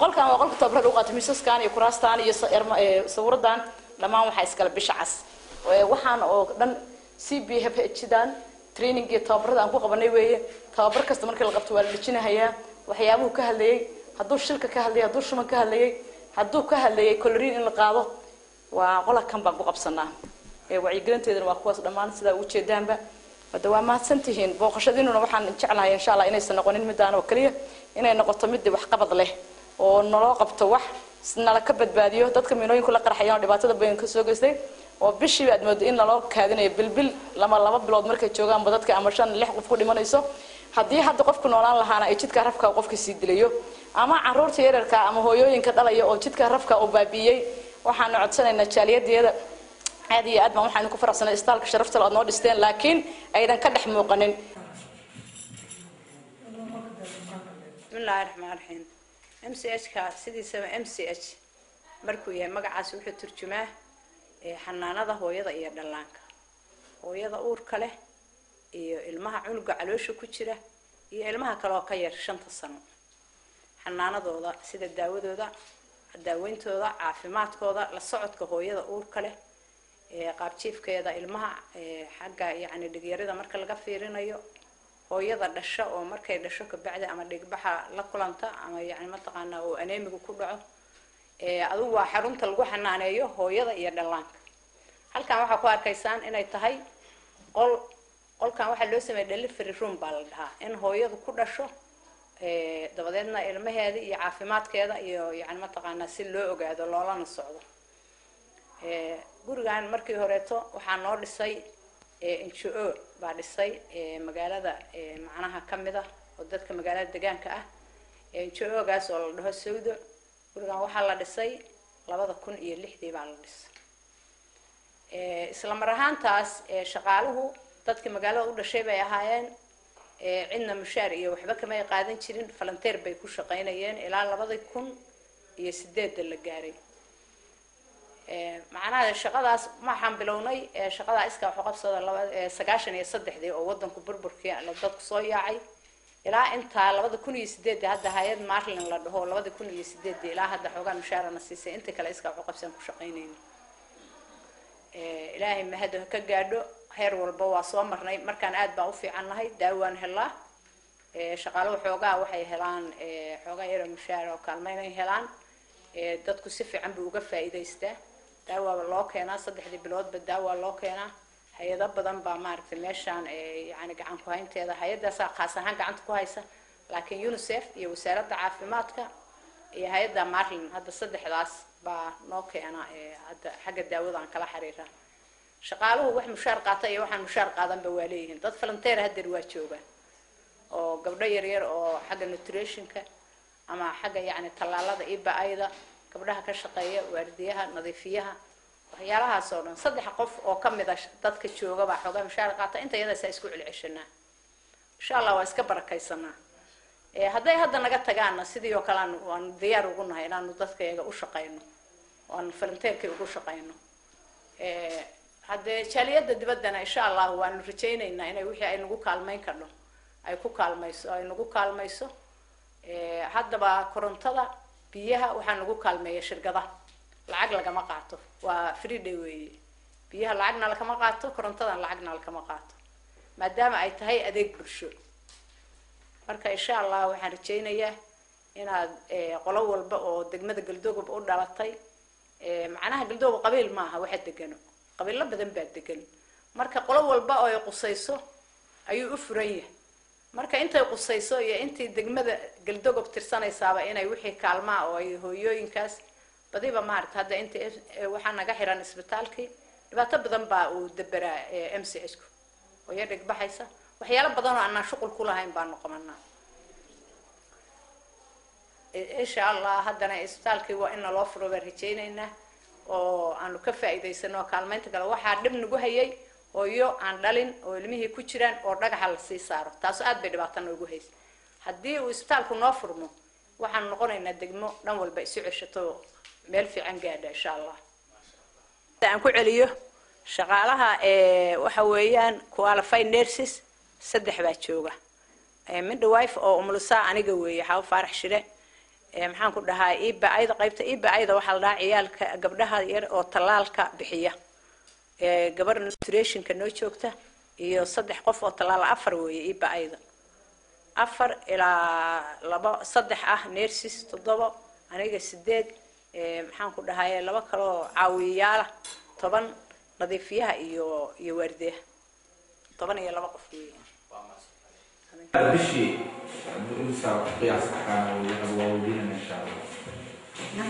Qolkan waa qolka tababarka lagu qaato. Miisaskan iyo kuraastan iyo sawiradan dhammaan waxaa iskale Bisha Cas. Waxaan oo dhan CBH dan training iyo tababarada aan ku qabanay weeye. Tababar kasta markii la qabto waa la dejinahayaa waxyaabuhu ka hadlayay, hadduu shilka ka hadlayay, hadduu shuban ka hadlayay, hadduu ka hadlayay chlorine in la qaado. Waa qola kan baan ku qabsanaa. Wacyigelinteedana waa kuwaas dhammaan sidaa ugu jeedaanba. Hadda waa mahadsan tihiin booqashadiinuna. Waxaan jeclahay insha Allah inaysan noqonin midaan oo keliya, inay noqoto mid waxqabad leh oo naloo qabto, wax nala ka badbaadiyo dadka miinooyinku la qarxayaan oo dhibaatada badan ka soo geystay, oo bishiiba aad moodo in naloo kaadinayo bilbil lama 2 bilood markay joogaanba dadka ama shan lix qof ku dhimanayso. Haddii hadda qofku noolaan lahaana ay jidka rafka qofka sii dilayo, ama caruurta yararka ama hooyooyinka dhalaya oo jidka rafka uu baabi'iyey. Waxaanu codsanaynaa jaaliyaddeeda aad iyo aad baan waxaan ku faraxsanay isbitaalka sharafta aad noo dhisteen, laakiin aydan ka dhex muuqanin. Bismillahi raxmaan raxiim. MCH ka sidiisaba MCH markuu yahay magacaasi wuxuu turjumaa xanaanada hooyada iyo dhallaanka, hooyada uurka leh iyo ilmaha cunuga caloosha ku jira iyo ilmaha kale oo ka yar 5-ta sano, xanaanadooda, sida daawadooda, daaweyntooda, caafimaadkooda, la socodka hooyada uurka leh, qaabjiifkeeda, ilmaha xagga yacni dhigyarida marka laga fiirinayo, hooyada dhasho oo markay dhasho kabacdi ama dhigbaxa la kulanta ama yacni mataqaanaa oo anemia-gu ku dhaco. Adigu waa xarunta lagu xanaaneeyo hooyada iyo dhallaanka. Halkan waxaa ku arkaysaan inay tahay qol. Qolkan waxaa loo sameeyay delivery room baa la dhahaa, in hooyadu ku dhasho, dabadeedna ilmaheeda iyo caafimaadkeeda iyo yani mataqaanaa si loo ogaado loolana socdo. Gurigan markii horeeto waxaa noo dhisay NGO baa dhisay magaalada, macnaha kamid ah oo dadka magaalada deegaanka ah, NGO gaas oo la dhaho Sawdo. Gurigan waxaa la dhisay 2006-dii baa la dhisay. Isla mar ahaantaas shaqaaluhu dadkii magaalada u dhashay bay ahaayeen. Cidna mushaar iyo waxba kamay qaadan jirin, volunteer bay ku shaqaynayeen ilaa 2008-da la gaaray. Macnaha shaqadaas waxaan bilownay shaqadaa iskaa wax u qabsada laba 93-dii oo wadanku burburkii dadku soo yaacay ilaa intaa 2008-dii. Hadda hay-ad Marlin la dhaho 2008-dii ilaa hadda xoogaa mushaarana siisay, inta kale iskaa wax u qabsan ku shaqaynayna. Ilaahay mahad ha ka gaadho. Heer walba waa soo marnay. Markaan aad baan u fiican nahay, daawaan helaa, shaqaaluhu xoogaa waxay helaan xoogaa yaro mushaar oo kaalmeynay helaan. Dadku si fiican buu uga faa'iidaystaa. Daawa loo keenaa, saddexdii biloodba daawa loo keenaa. Hay-ado badan baa maaragtay meeshaan yani gacan ku haynteeda, hay-addaasaa khaas ahaan gacanta ku haysa, laakiin UNICEF iyo wasaaradda caafimaadka iyo hay-adda Marlin, hadda saddexdaas baa noo keena. Hadda xagga daawada aan kala xiriiraa. Shaqaaluhu wax mushaar qaata iyo waxaan mushaar qaadanba waa leeyihiin. Dad volunteer haddeer waa joogaan oo gabdho yaryar oo xagga nutritionka ama xagga yacni tallaalada iba-ayda gabdhaha ka shaqeeya, waardiyaha, nadiifiyaha, waxyaalahaas oo dhan. Saddex qof oo kamid a dadka jooga baa xoogaa mushaar qaata. Inta iyadaasaa isku celceshanaa, insha Allah waa iska barakaysanaa. Hadday hadda naga tagaana sidii oo kale aanu waanu diyaar ugu nahay inaanu dadka iyaga u shaqayno, waanu volunteerkii ugu shaqayno. Haddee jaaliyadda dibaddana insha Allah waanu rajaynaynaa inay wixii ay nagu kaalmayn karno ay ku kaalmayso, ay nagu kaalmayso. Haddaba korontada, biyaha waxaa nagu kaalmeeya shirkadaha, lacag lagama qaato, waa free day weeye. Biyaha lacagna lakama qaato, korontadana lacagna lakama qaato, maadaama ay tahay adeeg bulsho. Marka insha Allah waxaan rajaynayaa inaad qolo walba oo degmada Galdogob u dhalatay, macnaha Galdogob qabiil maaha, waxa degano qabiilo badan baa degan. Marka qolo walba oo ay qusayso ayuu u furan yahay. Marka intay qusayso iyo intii degmada Galdogob tirsanaysaaba inay wixii kaalmaa oo ay hooyooyinkaas badiba maarata. Hadda inta waxaa naga xiran isbitaalkii, dhibaato badan baa uu daberaa MCH ku, hooyo dhigbaxaysa, waxyaalo badan oo aanaan shuqul ku lahayn baanu qabanaa insha Allah. Haddana isbitaalkii waa in naloo furo baan rajaynaynaa oo aanu ka faa'iidaysano kaalmaynta kale. Waxaa dhib nagu hayay hooyo aan dhalin oo ilmihii ku jiraan oo dhagaxa lasii saaro, taasu aad bay dhibaato noogu haysay. Haddii uu isbitaalku noo furmo, waxaanu noqonaynaa degmo dhan walba isu ceshato, meel fiican gaadha insha Allah. Aan ku celiyo shaqaalaha, waxa weeyaan qualified nurses, 3 baa jooga. Midwife oo umulusaa aniga weeye, Xaawo Faarax Shire. Maxaan ku dhahaa, EPI-da, qaybta EPI-da waxaa la dhahaa ciyaalka gabdhaha yar oo tallaalka bixiya. Gabar nutritionka noo joogta iyo 3 qof oo tallaala, 4 weeye EPI-da, 4 ilaa 2, 3 ah nurses, 7, aniga 8, maxaan ku dhahaye, 2 kaloo caawiyayaala, 10, nadiifiyaha iyo waardiyaha, 12 qof weeye. Bishii imisa qiyaas ahaan waa weydiinana insha Allah.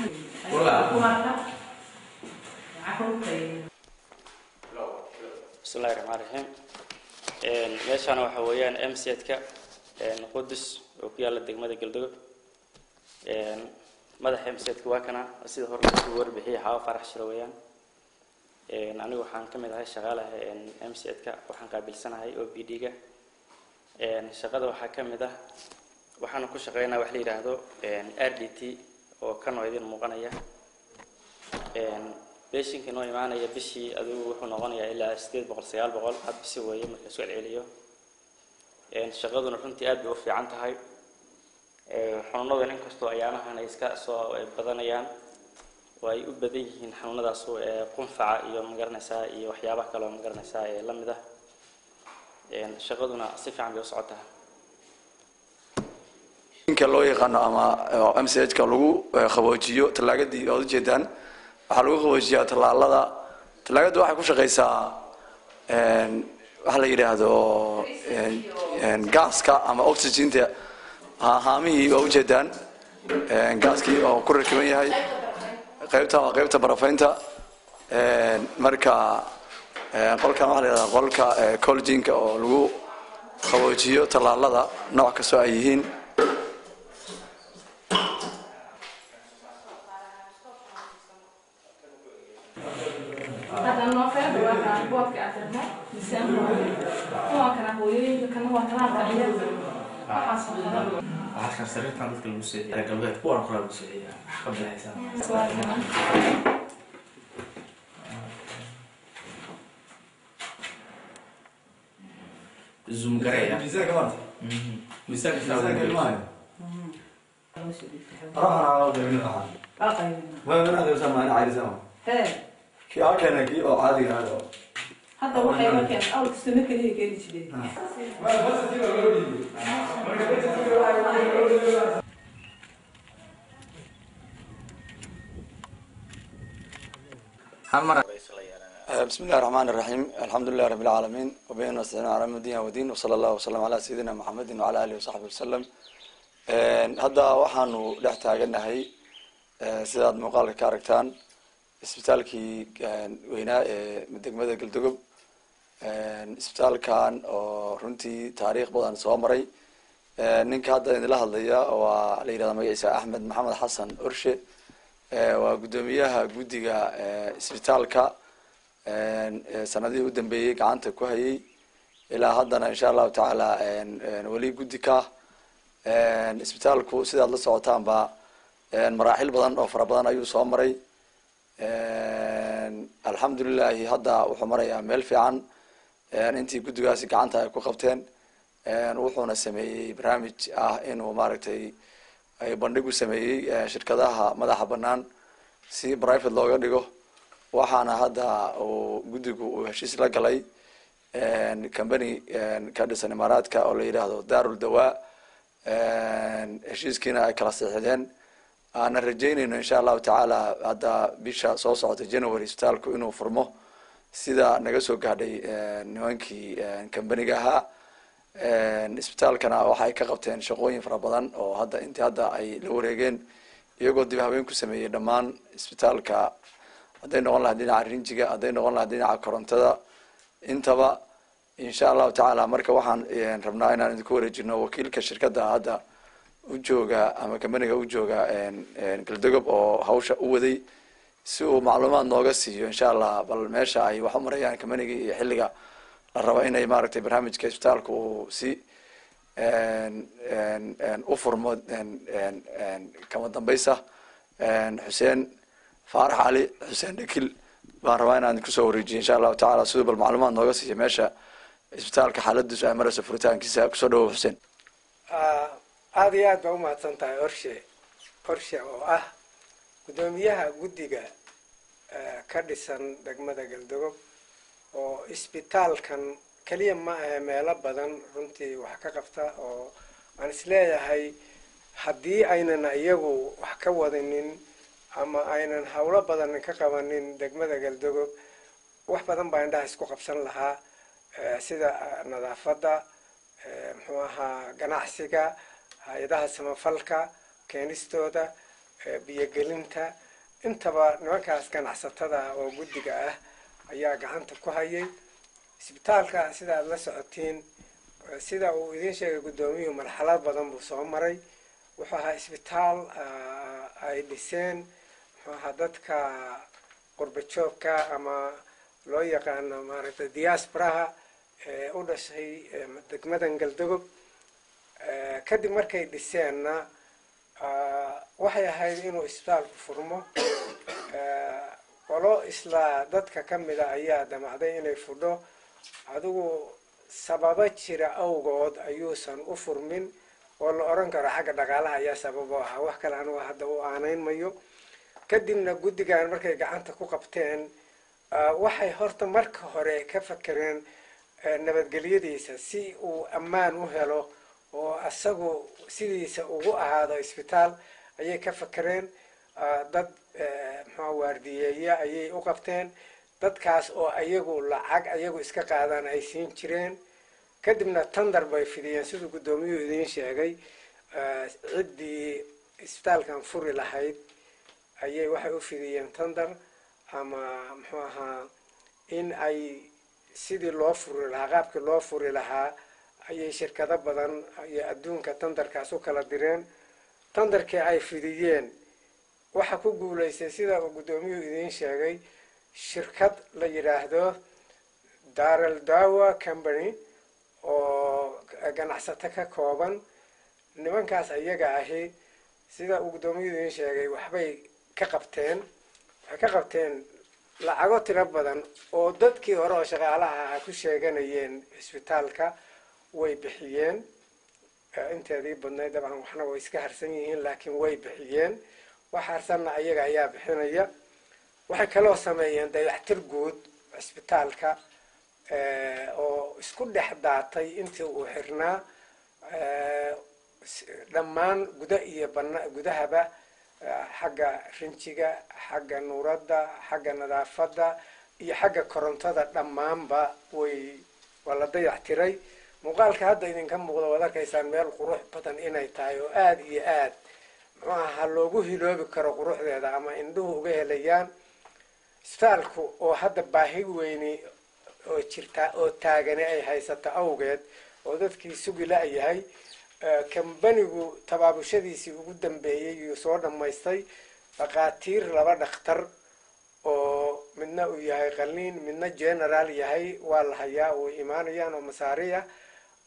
Bismillahi raxmaan raxiim. Meeshaan waxa weeyaan MCH-ka Qudus oo ku yaalla degmada Galdogob. Madaxa MCH-ka waa kana, sida hore lagu warbixiyay, Xaawo Farax Shiro weeyaan. Anigu waxaan ka mid ahay shaqaalaha MCH-ka, waxaan qaabilsanahay OPD-ga. Shaqada waxaa ka mid ah, waxaana ku shaqeynaa wax la yidhaahdo RDT oo kan oo idin muuqanaya. Patientka noo imaanaya bishii adigu wuxuu noqonayaa ilaa 800, 900 had bisi weeye marka soo celceliyo. Shaqaduna runtii aad bay u fiican tahay. Xanuunadan inkastoo ayaamahan ay iska soo badanayaan oo ay u badan yihiin xanuunadaas qunfaca iyo magaranaysaa iyo waxyaabaha kale oo magaranaysaa ee la mid ah, shaqaduna si fiican bay u socotaa. Inka loo yaqaano ama MCH-ka lagu qaboojiyo tallaagadii ood ujeedaan, waxaa lagu qaboojiyaa tallaalada. Tallaagaddu waxay ku shaqeysaa waxa la yidhaahdo gaaska ama oxygenta. Haamihii waa ujeedaan, gaaskii oo ku rakiban yahay. Qaybtan waa qaybta barafaynta. Marka qolkan waxaa la yidhahdaa qolka cold chainka oo lagu qaboojiyo tallaalada nooc kastoo ay yihiin. Hadda noo feerda waa kana boodka aad tirno miisaan waa kana hooyooyinka, kana waa talaalka ciyaalka, waxaas oo kale. Halkan sariirtan dadka lagu seexiya, reer galbeed kuwan kale lagu seexiyaa, wax ka bixaysaa. Waa kana. Zoom gareeya. Miisaanka maanta, miisaanka. Miisaanka ilmaha ruuxan aan loo qaybin waxaan waa qaybina. Ma mana qaybsan, ma ina cayrisan hee kii halkeena kii oo caadiga ah oo Hadda waxay markeen awalka sano kaliya keeni jireen. Hal mar. بسم الله الرحمن الرحيم، الحمد لله رب العالمين، وبه نستعين على الدنيا والدين، وصلى الله وسلم على سيدنا محمد وعلى آله وصحبه وسلم. Hadda waxaanu dhex taaganahay, sidaad muuqaalka ka aragtaan, isbitaalkii weynaa ee degmada Galdogob. Isbitaalkan oo runtii taariikh badan soo maray. Ninka hadda idinla hadlaya waa la yidhahda magaciisa Axmed Maxamed Xasan Orshe, waa guddoomiyaha guddiga isbitaalka sanadihii u dambeeyey gacanta ku hayay, ilaa haddana insha Allahu tacaala weli guddi ka ah. Isbitaalku sidaad la socotaanba maraaxil badan oo fara badan ayuu soo maray. Alxamdulilahi, hadda wuxuu marayaa meel fiican intii guddigaasi gacanta ay ku qabteen. Wuxuuna sameeyey barnaamij ah inuu maaragtay ay bandhig u sameeyey shirkadaha madaxa banaan si private looga dhigo. Waxaana hadda uu guddigu uu heshiis la galay company ka dhisan Imaaraadka oo la yidhaahdo Darul Dawaa, heshiiskiina ay kala saxiixdeen. Aanan rajeynayno insha Allahu tacaala hadda bisha soo socota January isbitaalku inuu furmo, sida naga soo gaadhay nimankii companyga ahaa. Isbitaalkana waxay ka qabteen shaqooyin fara badan oo hadda intii hadda ay la wareegeen, iyagoo dib habeen ku sameeyey dhammaan isbitaalka, hadday noqon lahayd dhinaca rinjiga, hadday noqon lahayd dhinaca korontada, intaba insha Allahu tacaala. Marka waxaan rabnaa inaan idinku wareejino wakiilka shirkadda hadda u jooga ama companyga u jooga Galdogob oo hawsha u waday, si uu macluumaad nooga siiyo insha Allah bal meesha ay wax u marayaan companyga iyo xilliga la rabo inay maaragtay barnaamijka isbitaalka uu si u furmo kama dambaysa. Xuseen Faarax Cali, Xuseen Dhakil, baan rabaa inaan kusoo wareejiyo insha Allahu tacaala siduu bal macluumaad nooga siiyo meesha Isbitaalka xaaladiisu ay marayso furitaankiisa. Kusoo dhawow, Xuseen. Aada iyo aad baa umahadsan tahay, Orshe. Orshe oo ah guddoomiyaha guddiga ka dhisan degmada Galdogob oo isbitaalkan keliya ma ahe, meelo badan runtii wax ka qabta, oo aan isleeyahay haddii aynan iyagu wax ka wadinin ama aynan howlo badan ka qabanin degmada Galdogob, wax badan baa indhaha isku qabsan lahaa, sida nadaafadda, muxuu ahaa, ganacsiga, hay-adaha samafalka keenistooda, biyogelinta. Intaba nimankaas ganacsatada oo guddiga ah ayaa gacanta ku hayay isbitaalka. Sida aad la socotiin, sida uu idiin sheegay guddoomiyuhu, marxalad badan buu soo maray. Wuxuu ahaa isbitaal ay dhiseen, muxuu ahaa, dadka qurba joogka ama loo yaqaano maaragtay diasporaha ee u dhashay degmadan Galdogob. Kadib markay dhiseenna, waxay ahayd inuu isbitaalku furmo. Qolo isla dadka ka mida ayaa damacday inay fudho. Adigu sababo jira awgood ayuusan u furmin, oo la odhan karo xagga dhaqaalaha ayaa sababo ahaa. Wax kale anugu hadda u aanayn mayo. Kadibna guddigan markay gacanta ku qabteen, waxay horta marka hore ka fakereen nabadgelyadiisa, si uu ammaan u helo oo asagu sidiisa ugu ahaado isbitaal ayay ka fakereen. Dad muxua waardiyeeya ayay u qabteen, dadkaas oo ayagu lacag ayagu iska qaadaan ay siin jireen. Kadibna tender bay fidiyeen, siduu guddoomiyuhu idiin sheegay. Ciddii isbitaalkan furi lahayd ayay waxay u fidiyeen tender, ama muxuu ahaa, in ay sidii loo furi lahaa, qaabkii loo furi lahaa ayay shirkado badan iyo adduunka tenderkaas u kala direen. Tenderkii ay fidiyeen waxaa ku guulaystay, sida uu guddoomiyuhu idiin sheegay, shirkad la yidhaahdo Daral Dawa Company oo ganacsato ka kooban. Nimankaas iyaga ahi, sida uu guddoomiyuhu idiin sheegay, waxbay ka qabteen. Waxay ka qabteen lacago tiro badan oo dadkii hore oo shaqaalaha ahaa ku sheeganayeen isbitaalka way bixiyeen inteedii badnayd. Dabcan waxna way iska harsan yihiin, laakiin way bixiyeen. Wax harsanna ayaga ayaa bixinaya. Waxay kaloo sameeyeen dayactir guud cisbitaalka oo isku dhex daatay intii uu xirnaa, dhammaan guda iyo bana gudahaba, xagga rinjiga, xagga nuuradda, xagga nadaafadda iyo xagga korontada, dhammaanba way waa la dayactiray. Muuqaalka hadda idinka muuqda waad arkaysaan meel qurux badan inay tahay oo aada iyo aad, muxuu ahaa, loogu hiloobi karo quruxdeeda ama indhuhu uga helayaan. Isbitaalku oo hadda baahi weyni oo jirta oo taagani ay haysato awgeed, oo dadkii sugi la-yahay, kambanigu tabaabushadiisii ugu dambeeyey yuu soo dhammaystay. Dhakhaatiir, laba dhakhtar oo midna uu yahay qaliin, midna general yahay, waa la hayaa, way imaanayaan, oo masaari ah.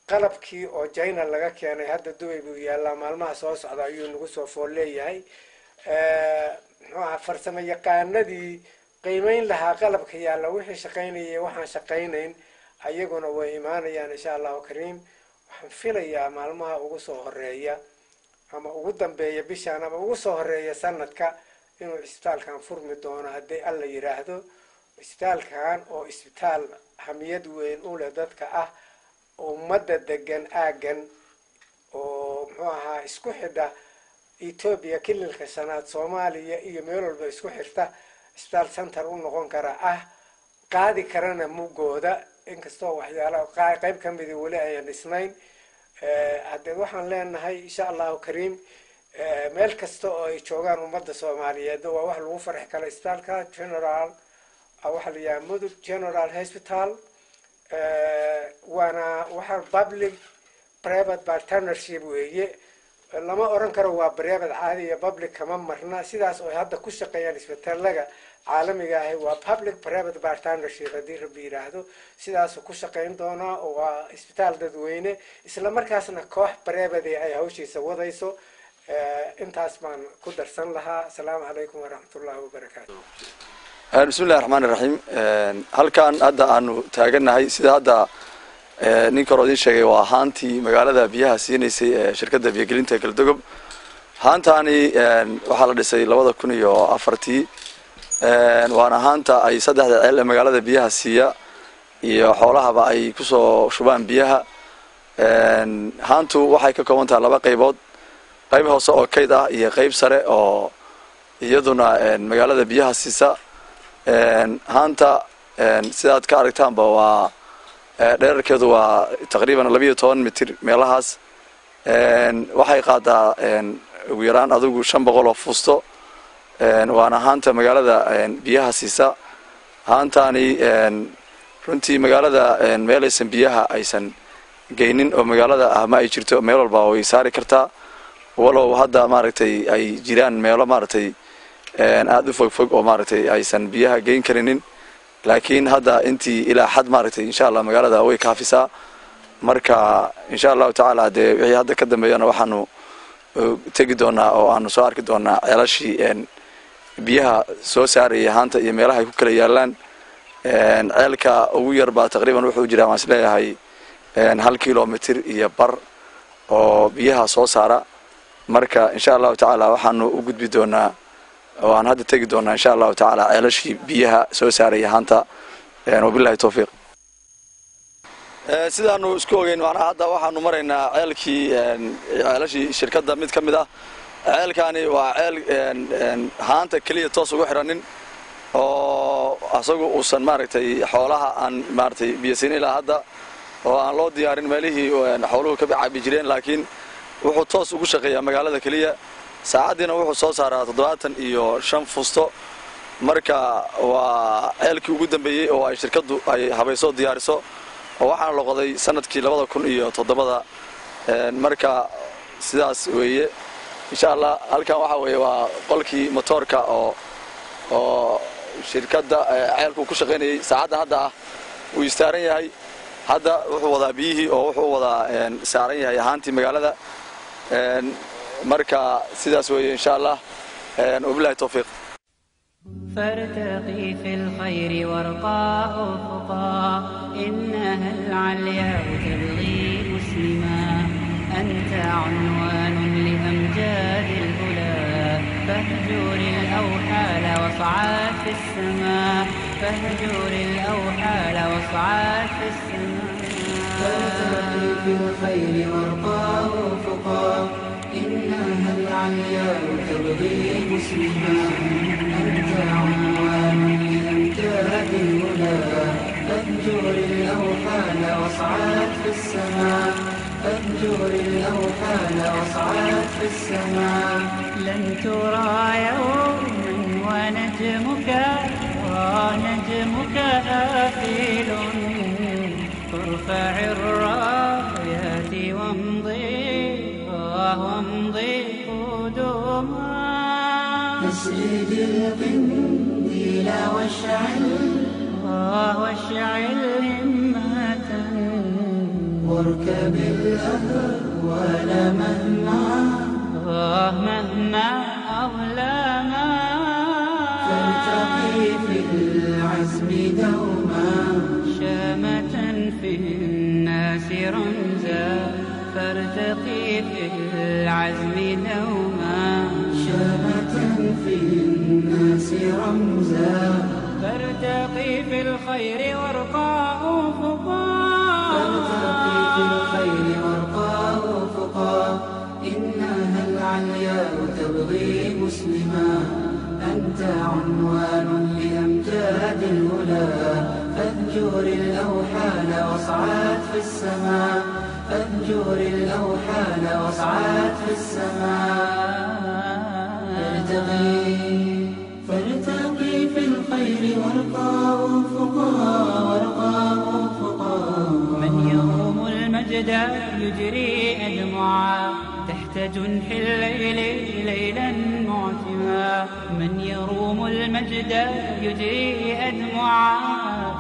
Qalabkii oo China laga keenay hadda Dubay buu yaallaa, maalmaha soo socda ayuu nagu soo fool leeyahay. Muxuu ahaa, farsamo yaqaanadii qiimeyn lahaa qalabka yaalla, wixii shaqaynayay, waxaan shaqaynayn, ayaguna way imaanayaan, insha Allahu kariim. Waxaan filayaa maalmaha ugu soo horeeya ama ugu dambeeya bishaan ama ugu soo horeeya sanadka inuu isbitaalkan furmi doono, haddii Alla yidhaahdo. Isbitaalkan oo isbitaal hamiyad weyn u leh dadka ah, ummadda degan aaggan, oo muxuu ahaa, isku xidha Etoobiya, kililka shanaad, Soomaaliya iyo meel walba isku xirta, isbitaal center u noqon kara ah, qaadi karana mugooda, inkastoo waxyaala qayb ka midi weli ayan dhisnayn. Haddee waxaan leenahay, insha Allahu kariim, meel kasta oo ay joogaan ummadda Soomaaliyeed waa wax lagu farxi karo. Isbitaalka general waxaa la yidhaha Mudug General Hospital, waana waxa public private partnership weeye. Lama oran karo waa private caadi iyo public kama marna. Sidaas oo hadda ku shaqeeyaan isbitaalada caalamiga ahi waa public private partnership. Haddii Rabbi yidhaahdo, sidaasuu ku shaqeyn doonaa, oo waa isbitaal dadweyne, isla markaasna koox private ay hawshiisa wadayso. Intaas baan ku darsan lahaa. Asalaamu calaykum waraxmatullahi wabarakaatu. Bismi illahi raxmaan iraxiim. Halkan hadda aanu taagannahay, sida hadda Ninka hore idiin sheegay waa haantii magaalada biyaha siinaysay ee shirkadda biyogelinta ee Galdogob. Haantaani waxaa la dhisay 2004-tii, waana haanta ay saddexda ceel ee magaalada biyaha siiya iyo xoolahaba ay kusoo shubaan biyaha. Haantu waxay ka kooban tahay laba qaybood, qayb hoose oo kayd ah iyo qayb sare oo iyaduna magaalada biyaha siisa. Haanta sidaad ka aragtaanba waa dherarkeedu waa taqriiban 12 mitir meelahaas. Waxay qaadaa ugu yaraan adigu 500 oo fuusto, waana haanta magaalada biyaha siisa. Haantaani runtii magaalada meelaysan biyaha aysan geynin oo magaalada ah ma ay jirto, meel walba way saari kartaa, walow hadda maaragtay ay jiraan meelo maaragtay aada u fog fog oo maaragtay aysan biyaha geyn karinin, laakiin hadda intii ilaa xad maaragtay insha Allah magaalada way kaafisaa. Marka insha Allahu tacaala dee wixii hadda ka dambeeyana waxaanu tegi doonaa oo aanu soo arki doonaa ceelashii biyaha soo saarayay haanta iyo meelaha ay ku kala yaalaan. Ceelka ugu yar baa taqriiban wuxuu jiraa waan isleeyahay 1.5 kilomitir oo biyaha soo saara. Marka insha Allahu tacaala waxaanu u gudbi doonaa oo aan hadda tegi doonaa insha Allahu tacaala ceelashii biyaha soo saaraya haanta. Wabillahi tawfiiq. Sidaanu isku ogeyn macnaha hadda waxaanu maraynaa ceelkii ceelashii shirkadda mid ka mid ah. Ceelkaani waa ceel haanta keliya toos ugu xiranin oo asagu uusan maaragtay xoolaha aan maaragtay biyo siin ilaa hadda oo aan loo diyaarin meelihii xooluhu ka cabi jireen, laakiin wuxuu toos ugu shaqeeyaa magaalada keliya. Saacaddiina wuxuu soo saaraa 75 fusto. Marka waa ceelkii ugu dambeeyey oo ay shirkaddu ay habayso diyaariso, oo waxaana la qoday sanadkii 2007. Marka sidaas weeye insha Allah. Halkan waxa weeye waa qolkii motoorka oo shirkadda ceelku ku shaqaynayay. Saacadda hadda ah wuu istaaran yahay, hadda wuxuu wadaa biyihii oo wuxuu wadaa saaran yahay haantii magaalada. Marka sidaas weeye insha Allah. Wabillahi tawfiiq. فارتقي في الخير وارقى أفقا، إنها العلياء تبغي مسلما. أنت عنوان لأمجاد الأولى، فاهجر الأوحال واصعد في السماء، فاهجر الأوحال واصعد في السماء. فارتقي في الخير وارقى أفقا، إنها العلياء تبغي مسلما. أنت عنوان لأمجاد الهدى، فاهجر الأوحال واصعد في السماء، فاهجر الأوحال واصعد في السماء. لن ترى يوما ونجمك ونجمك آفل، فارفع الرايات وامضي وامضي قدوما. أسرد القنديل واشعل واشعل همة، واركب الأهوال مهما مهما أظلما. فارتقي في العزم دوما، شامة في الناس رمزا. فارتقي في العزم دوما، شامة في الناس رمزا. فارتقي في الخير وارقى أفقا، فارتقي في الخير وارقى أفقا، إنها العلياء تبغي مسلما. أنت عنوان لأمجاد الهدى، فاهجر الأوحال واصعد في السماء، فاهجر الأوحال واصعد في السماء. فارتقي فارتقي في الخير وارقى أفقا، وارقى أفقا. من يروم المجد يجري أدمعا تحت جنح الليل ليلا معتما. من يروم المجد يجري أدمعا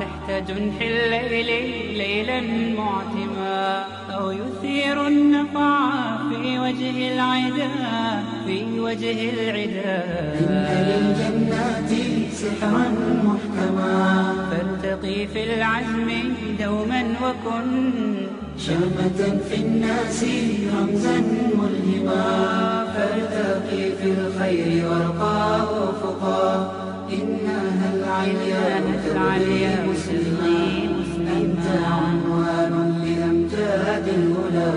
تحت جنح الليل ليلا معتما. أو يثير النقع في وجه العدا، في وجه العدا. إن للجنات سحرا محكما. فارتقي في العزم دوما وكن شامة في الناس رمزا ملهما. فارتقي في الخير وارقى أفقا، إنها العليا تبغي مسلما. أنت عنوان لأمجاد الهدى،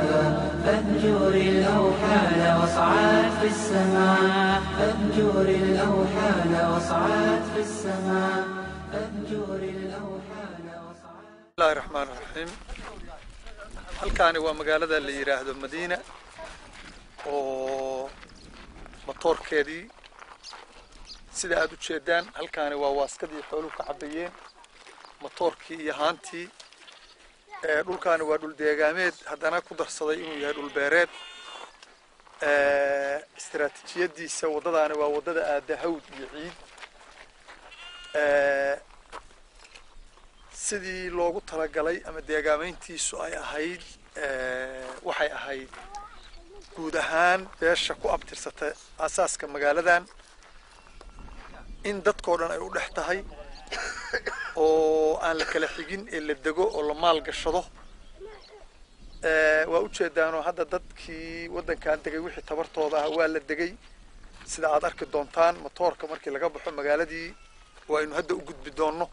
فاهجر الأوحال واصعد في السماء. فاهجر الأوحال واصعد في السماء. فاهجر الأوحال واصعد. بسم الله الرحمن الرحيم. Halkaani waa magaalada la yiraahdo Madiina oo matoorkeedii sida aad u jeedaan. Halkaani waa waaskadii xooluhu ka cabayeen, matoorkii iyo haantii. Dhulkaani waa dhul deegaameed, haddana ku darsaday inuu yahay dhul beereed. Istaraatiijiyadiisa waddadaani waa waddada aada hawd iyo ciid. Sidii loogu talagalay ama deegaameyntiisu ay ahayd, waxay ahayd guud ahaan beesha ku abtirsatay asaaska magaaladan in dadkoo dhan ay u dhex tahay oo aan la kala xigin ee la dego oo la maal gashado. Waa ujeedaanoo hadda dadkii waddankan degay wixii tabartooda ah waa la degay, sida aad arki doontaan matoorka markii laga baxo magaaladii waa aynu hadda u gudbi doonno.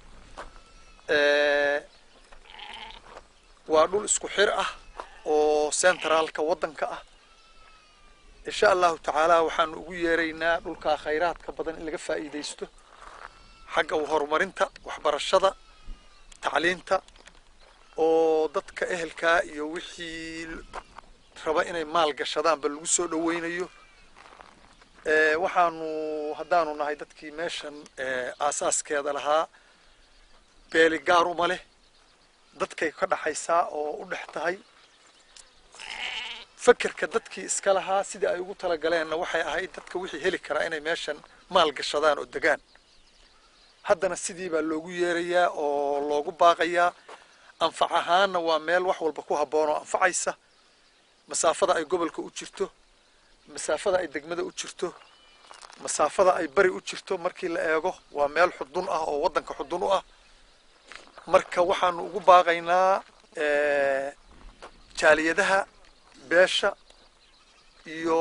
Waa dhul isku xir ah oo centraalka waddanka ah. Insha Allahu tacaala waxaanu ugu yeeraynaa dhulkaa khayraadka badan in laga faa'iidaysto xagga horumarinta waxbarashada, tacliinta, oo dadka ehelkaa iyo wixii raba inay maal gashadaanba lagu soo dhaweynayo. Waxaanu haddaanu nahay dadkii meeshan aasaaskeeda lahaa, beeli gaar uma leh, dadkay ka dhaxaysaa oo u dhex tahay. Fakerka dadkii iska lahaa sidii ay ugu talagaleenna waxay ahayd dadka wixii heli karaa inay meeshan maal gashadaan oo degaan. Haddana sidii baa loogu yeerayaa oo loogu baaqayaa. Anfac ahaanna waa meel wax walba ku habboon oo anfacaysa. Masaafada ay gobolka u jirto, masaafada ay degmada u jirto, masaafada ay bari u jirto markii la eego, waa meel xudun ah oo waddanka xudun u ah. Marka waxaanu ugu baaqaynaa jaaliyadaha beesha iyo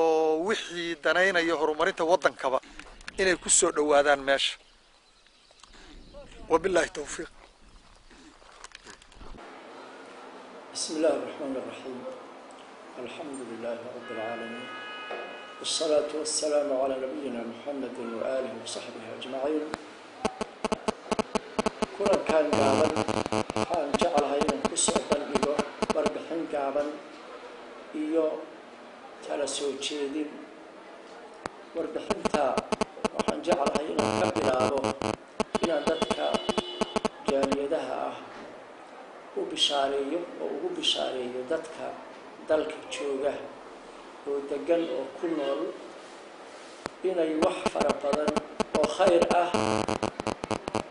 wixii danaynaya horumarinta waddankaba inay ku soo dhowaadaan meesha. Wabillahi tawfiiq. بسم الله الرحمن الرحيم. الحمد لله رب العالمين، والصلاة والسلام على نبينا محمد وآله وصحبه أجمعين. Kulankan gaaban waxaan jeclahay inaan kusoo bandhigo warbixin gaaban iyo tala soo jeedin. Warbixinta waxaan jeclahay inaan ka bilaabo inaan dadka jaaliyadaha ah u bishaareeyo oo ugu bishaareeyo dadka dalka jooga oo degan oo ku nool inay wax fara badan oo khayr ah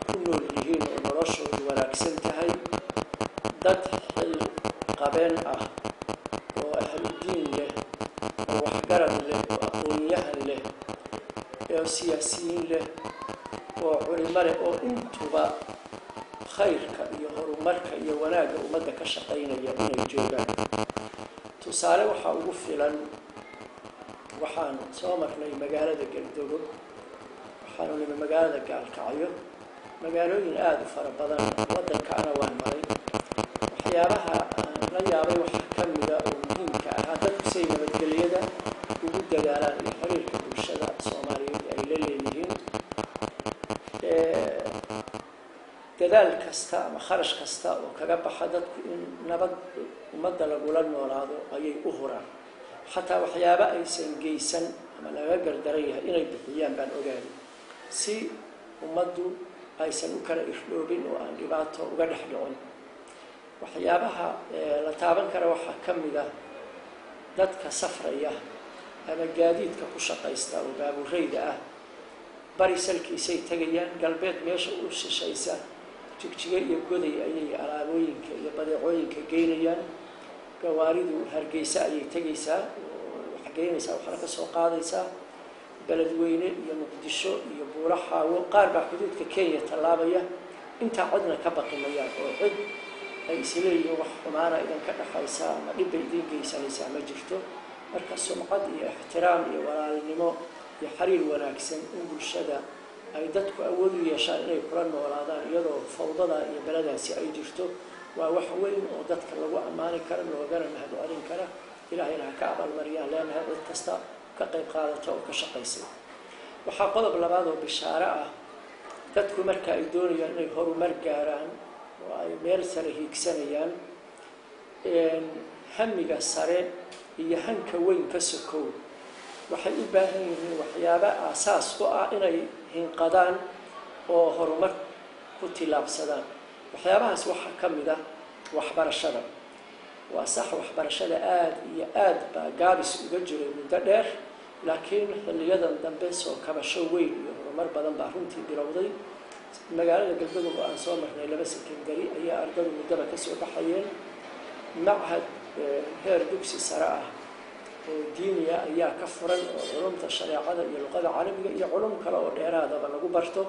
ku nool yihiin oo noloshoodu wanaagsan tahay. Dad xil qabeen ah oo ahludiin leh oo waxgarad leh oo aqoon-yahan leh oo siyaasiyiin leh oo culimo leh oo intuba khayrka iyo horumarka iyo wanaagga ummadda ka shaqaynaya inay joogaan. Tusaale waxaa ugu filan, waxaan soo marnay magaalada Galdogo, waxaanu nimi magaalada Gaalkacyo, magaalooyin aada u fara badan waddankaana waan maray. Waxyaabaha aan la yaabay waxaa ka mida oo muhiimka ahaa dadku say nabadgelyada ugu dadaalaan iyo xiriirka bulshada Soomaaliyeed ay la leeyihiin. Dadaal kasta ama kharash kasta oo kaga baxa dadku in nabad ummadda lagula noolaado ayay u huraan, xataa waxyaabo aysan geysan ama laga gardaran yahay inay bixiyaan baan ogaaday, si ummaddu aysan u kala irdhoobin oo aan dhibaato uga dhex dhicin. Waxyaabaha la taaban kara waxaa ka mid ah dadka safraya ama gaadiidka ku shaqaysta oo baabuureyda ah, bari salkiisay tegayaan, galbeed meesha u shishaysa Jigjiga iyo Goday ayay alaabooyinka iyo badeecooyinka geynayaan. Gawaaridu Hargeysa ayay tegaysaa oo wax geynaysaa, waxna ka soo qaadaysaa. Beledweyne iyo Muqdisho iyo Buuro Xaawo, qaar baa xuduudka Kenya tallaabaya. Intaa cidna ka baqi mayaan oo cid ay isleeyihiin wax xumaana idinka dhexaysa ama dhib bay idiin geysanaysaa ma jirto. Marka sumcad iyo ixtiraam iyo walaalnimo iyo xiriir wanaagsan in bulshada ay dadku awood u yeeshaan inay kula noolaadaan iyadoo fawdada iyo beladaasi ay jirto, waa wax weyn oo dadka lagu ammaani kara, loogana mahad celin kara. Ilaahayna ha ka abaalmariyaan leenahay cid kasta ka qayb qaadata oo ka shaqaysay. Waxaa qodob labaad oo bishaaro ah: dadku marka ay doonayaan inay horumar gaaraan oo ay meel sare hiigsanayaan, hamiga sare iyo hanka weyn ka sokow, waxay u baahan yihiin waxyaabo aasaas u ah inay hinqadaan oo horumar ku tillaabsadaan. Waxyaabahaas waxaa ka mid ah waxbarashada. Waa sax, waxbarashada aada iyo aad baa gaabis uga jiray muddo dheer, laakiin xilliyadan dambe soo kabasho weyn iyo horumar badan baa runtii bilowday. Magaalada Galdogob oo aan soo marnay, laba secondary ayaa ardadu muddaba kasoo baxayeen. Machad heer dugsi sare ah oo diiniya ayaa ka furan, oo culumta shareecada iyo luqada carabiga iyo culum kale oo dheeraadaba lagu barto.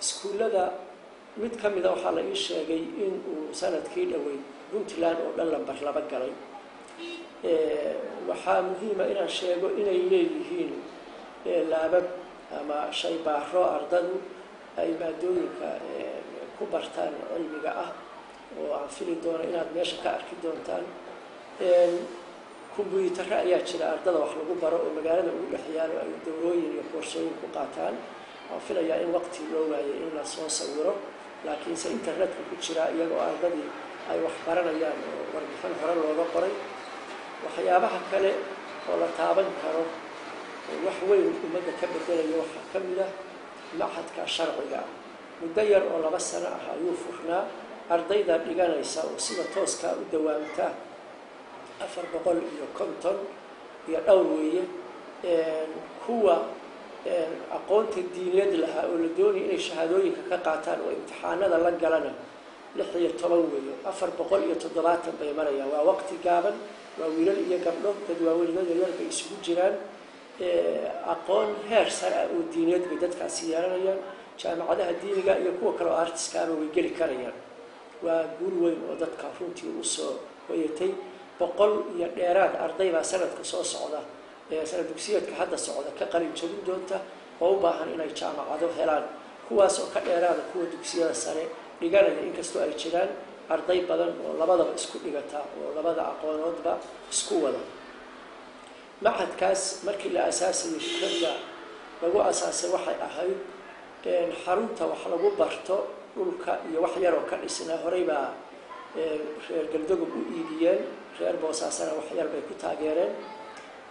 Iskuullada mid ka mida waxaa la ii sheegay in uu sanadkii dhowey Puntland oo dhan lambar 2 galay. Waxaa muhiima inaan sheego inay leeyihiin laabab ama shaybaaro ardadu ay maadooyinka ku bartaan cilmiga ah, oo aan fili doono inaad meesha ka arki doontaan. Kombyuutarro ayaa jira ardada wax lagu baro oo magaalada ugu dhex yaalo, ay dowrooyin iyo koorsooyin ku qaataan. Waan filayaa in waqti loo waayay in lasoo sawiro, laakiinse internetka ku jira iyagoo ardadii ay wax baranayaan oo warbixin hore looga qoray. Waxyaabaha kale oo la taaban karo oo wax weyn ummadda ka bedelaya waxaa ka mid ah machadka sharciga ah. Muddo yar oo 2 sano ah ayuu furnaa. Ardayda dhiganaysa oo sida tooskaa u dawaamta 450 iyo dhowr weeye. Kuwa aqoonta diineed lahaa oo la doonaya inay shahaadooyinka ka qaataan oo imtixaanada la galana 16 weeye. 470 bay marayaan. Waa waqti gaaban, waa wiilal iyo gabdho, dad waaweyn, dad yaryar bay isugu jiraan. Aqoon heer sare ah oo diineed bay dadkaasi yeelanayaan. Jaamacadaha diiniga iyo kuwa kale oo artiskaaba way geli karayaan. Waa guul weyn oo dadka runtii usoo hoyatay. 100 iyo dheeraad arday baa sanadka soo socda, sanad dugsiyeedka hadda socda, ka qalin jabin doonta oo u baahan inay jaamacado helaan, kuwaas oo ka dheeraada kuwa dugsiyada sare dhiganaya, inkastoo ay jiraan arday badan oo labadaba isku dhigata oo labada aqoonoodba isku wada. Machadkaas markii la asaasayay, fikradda lagu asaasay waxay ahayd xarunta wax lagu barto dhulka iyo wax yaroo ka dhisnaa horey baa reer Galdogob u iibiyeen, reer Boosaasana wax yar bay ku taageereen.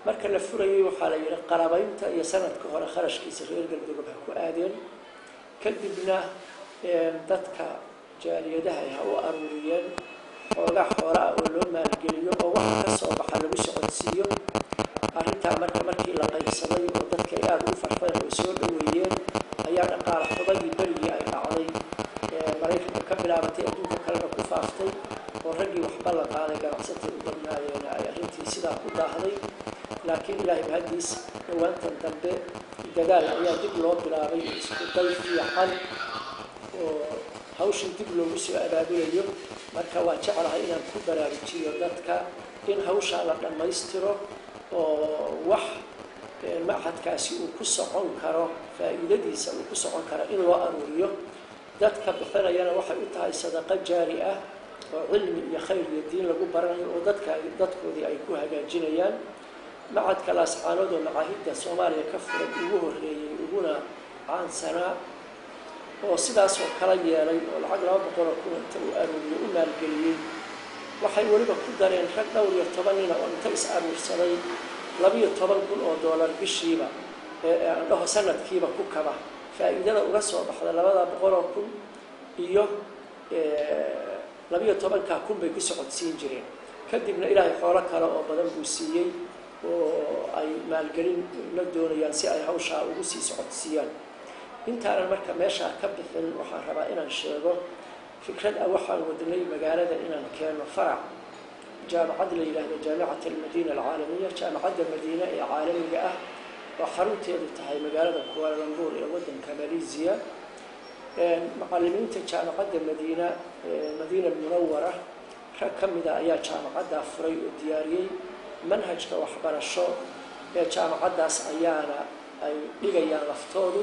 Marka la furayay waxaa la yidhi qalabaynta iyo sanadka hore kharashkiisa reer Galdogob ha ku aadeen, kadibna dadka jaaliyadaha ha u aruuriyeen xoogaa xoola ah oo loo maalgeliyo oo waxa ka soo baxa lagu socodsiiyo arrintaa. Marka markii la qaybsaday oo dadka ay aada ugu farxeen oo soo dhoweeyeen, ayaa dhaqaala xubadii berigii ay dhacday Maraykanka ka bilaabatay, adduunka kalena ku faaftay, oo raggii waxba la qaaday ganacsatay u badnaayeen, ay arrintii sidaa ku daahday. Laakiin Ilaahay mahadiis, dhowaantan dambe dadaal ayaa dib loo bilaabay, isku day fiican oo hawshii dib loogu soo abaabulayo. Marka waa jeclahay inaan ku baraarujiyo dadka in hawshaa la dhammaystiro oo wax machadkaasi uu ku socon karo, faa'iidadiisa uu ku socon karo in loo aruuriyo. Dadka bixinayana waxay u tahay sadaqo jaari ah oo cilmi iyo khayr iyo diin lagu baranayo oo dadka dadkoodii ay ku hagaajinayaan. Machadka Laascaanood oo macaahidda Soomaaliya ka furay ugu horreeyey uguna caansanaa, oo sidaasoo kala yeelay oo lacag 200,000 inta u aruuriyo u maalgeliyey, waxay weliba ku dareen rag dhowr iyo toban nina oo inta is aruursaday $12,000 bishiiba, aan dhaho sanadkiiba, ku kaba faa'iidada uga soo baxda 200,000 iyo 12,000 bay ku socodsiin jireen. Kadibna Ilaahay xoolo kale oo badan buu siiyey oo ay maalgelin la doonayaan si ay hawshaa ugu sii socodsiiyaan. Intaanan marka meeshaa ka bixin, waxaan rabaa inaan sheego fikrad ah. Waxaan wadnay magaalada inaan keeno farac jaamacad la yidhaahdo Jaamicat Almadiina Alcaalamiya, Jaamacadda Madiine ee caalamiga ah. Oo xarunteedu tahay magaalada Kuala Lumpur ee waddanka Malaysia. Macallimiinta Jaamacadda Madiina, Madiina Almunawara, rag ka mida ayaa jaamacaddaa furay oo diyaariyey manhajka waxbarasho ee jaamacaddaas, ayaana ay dhigayaan laftoodu.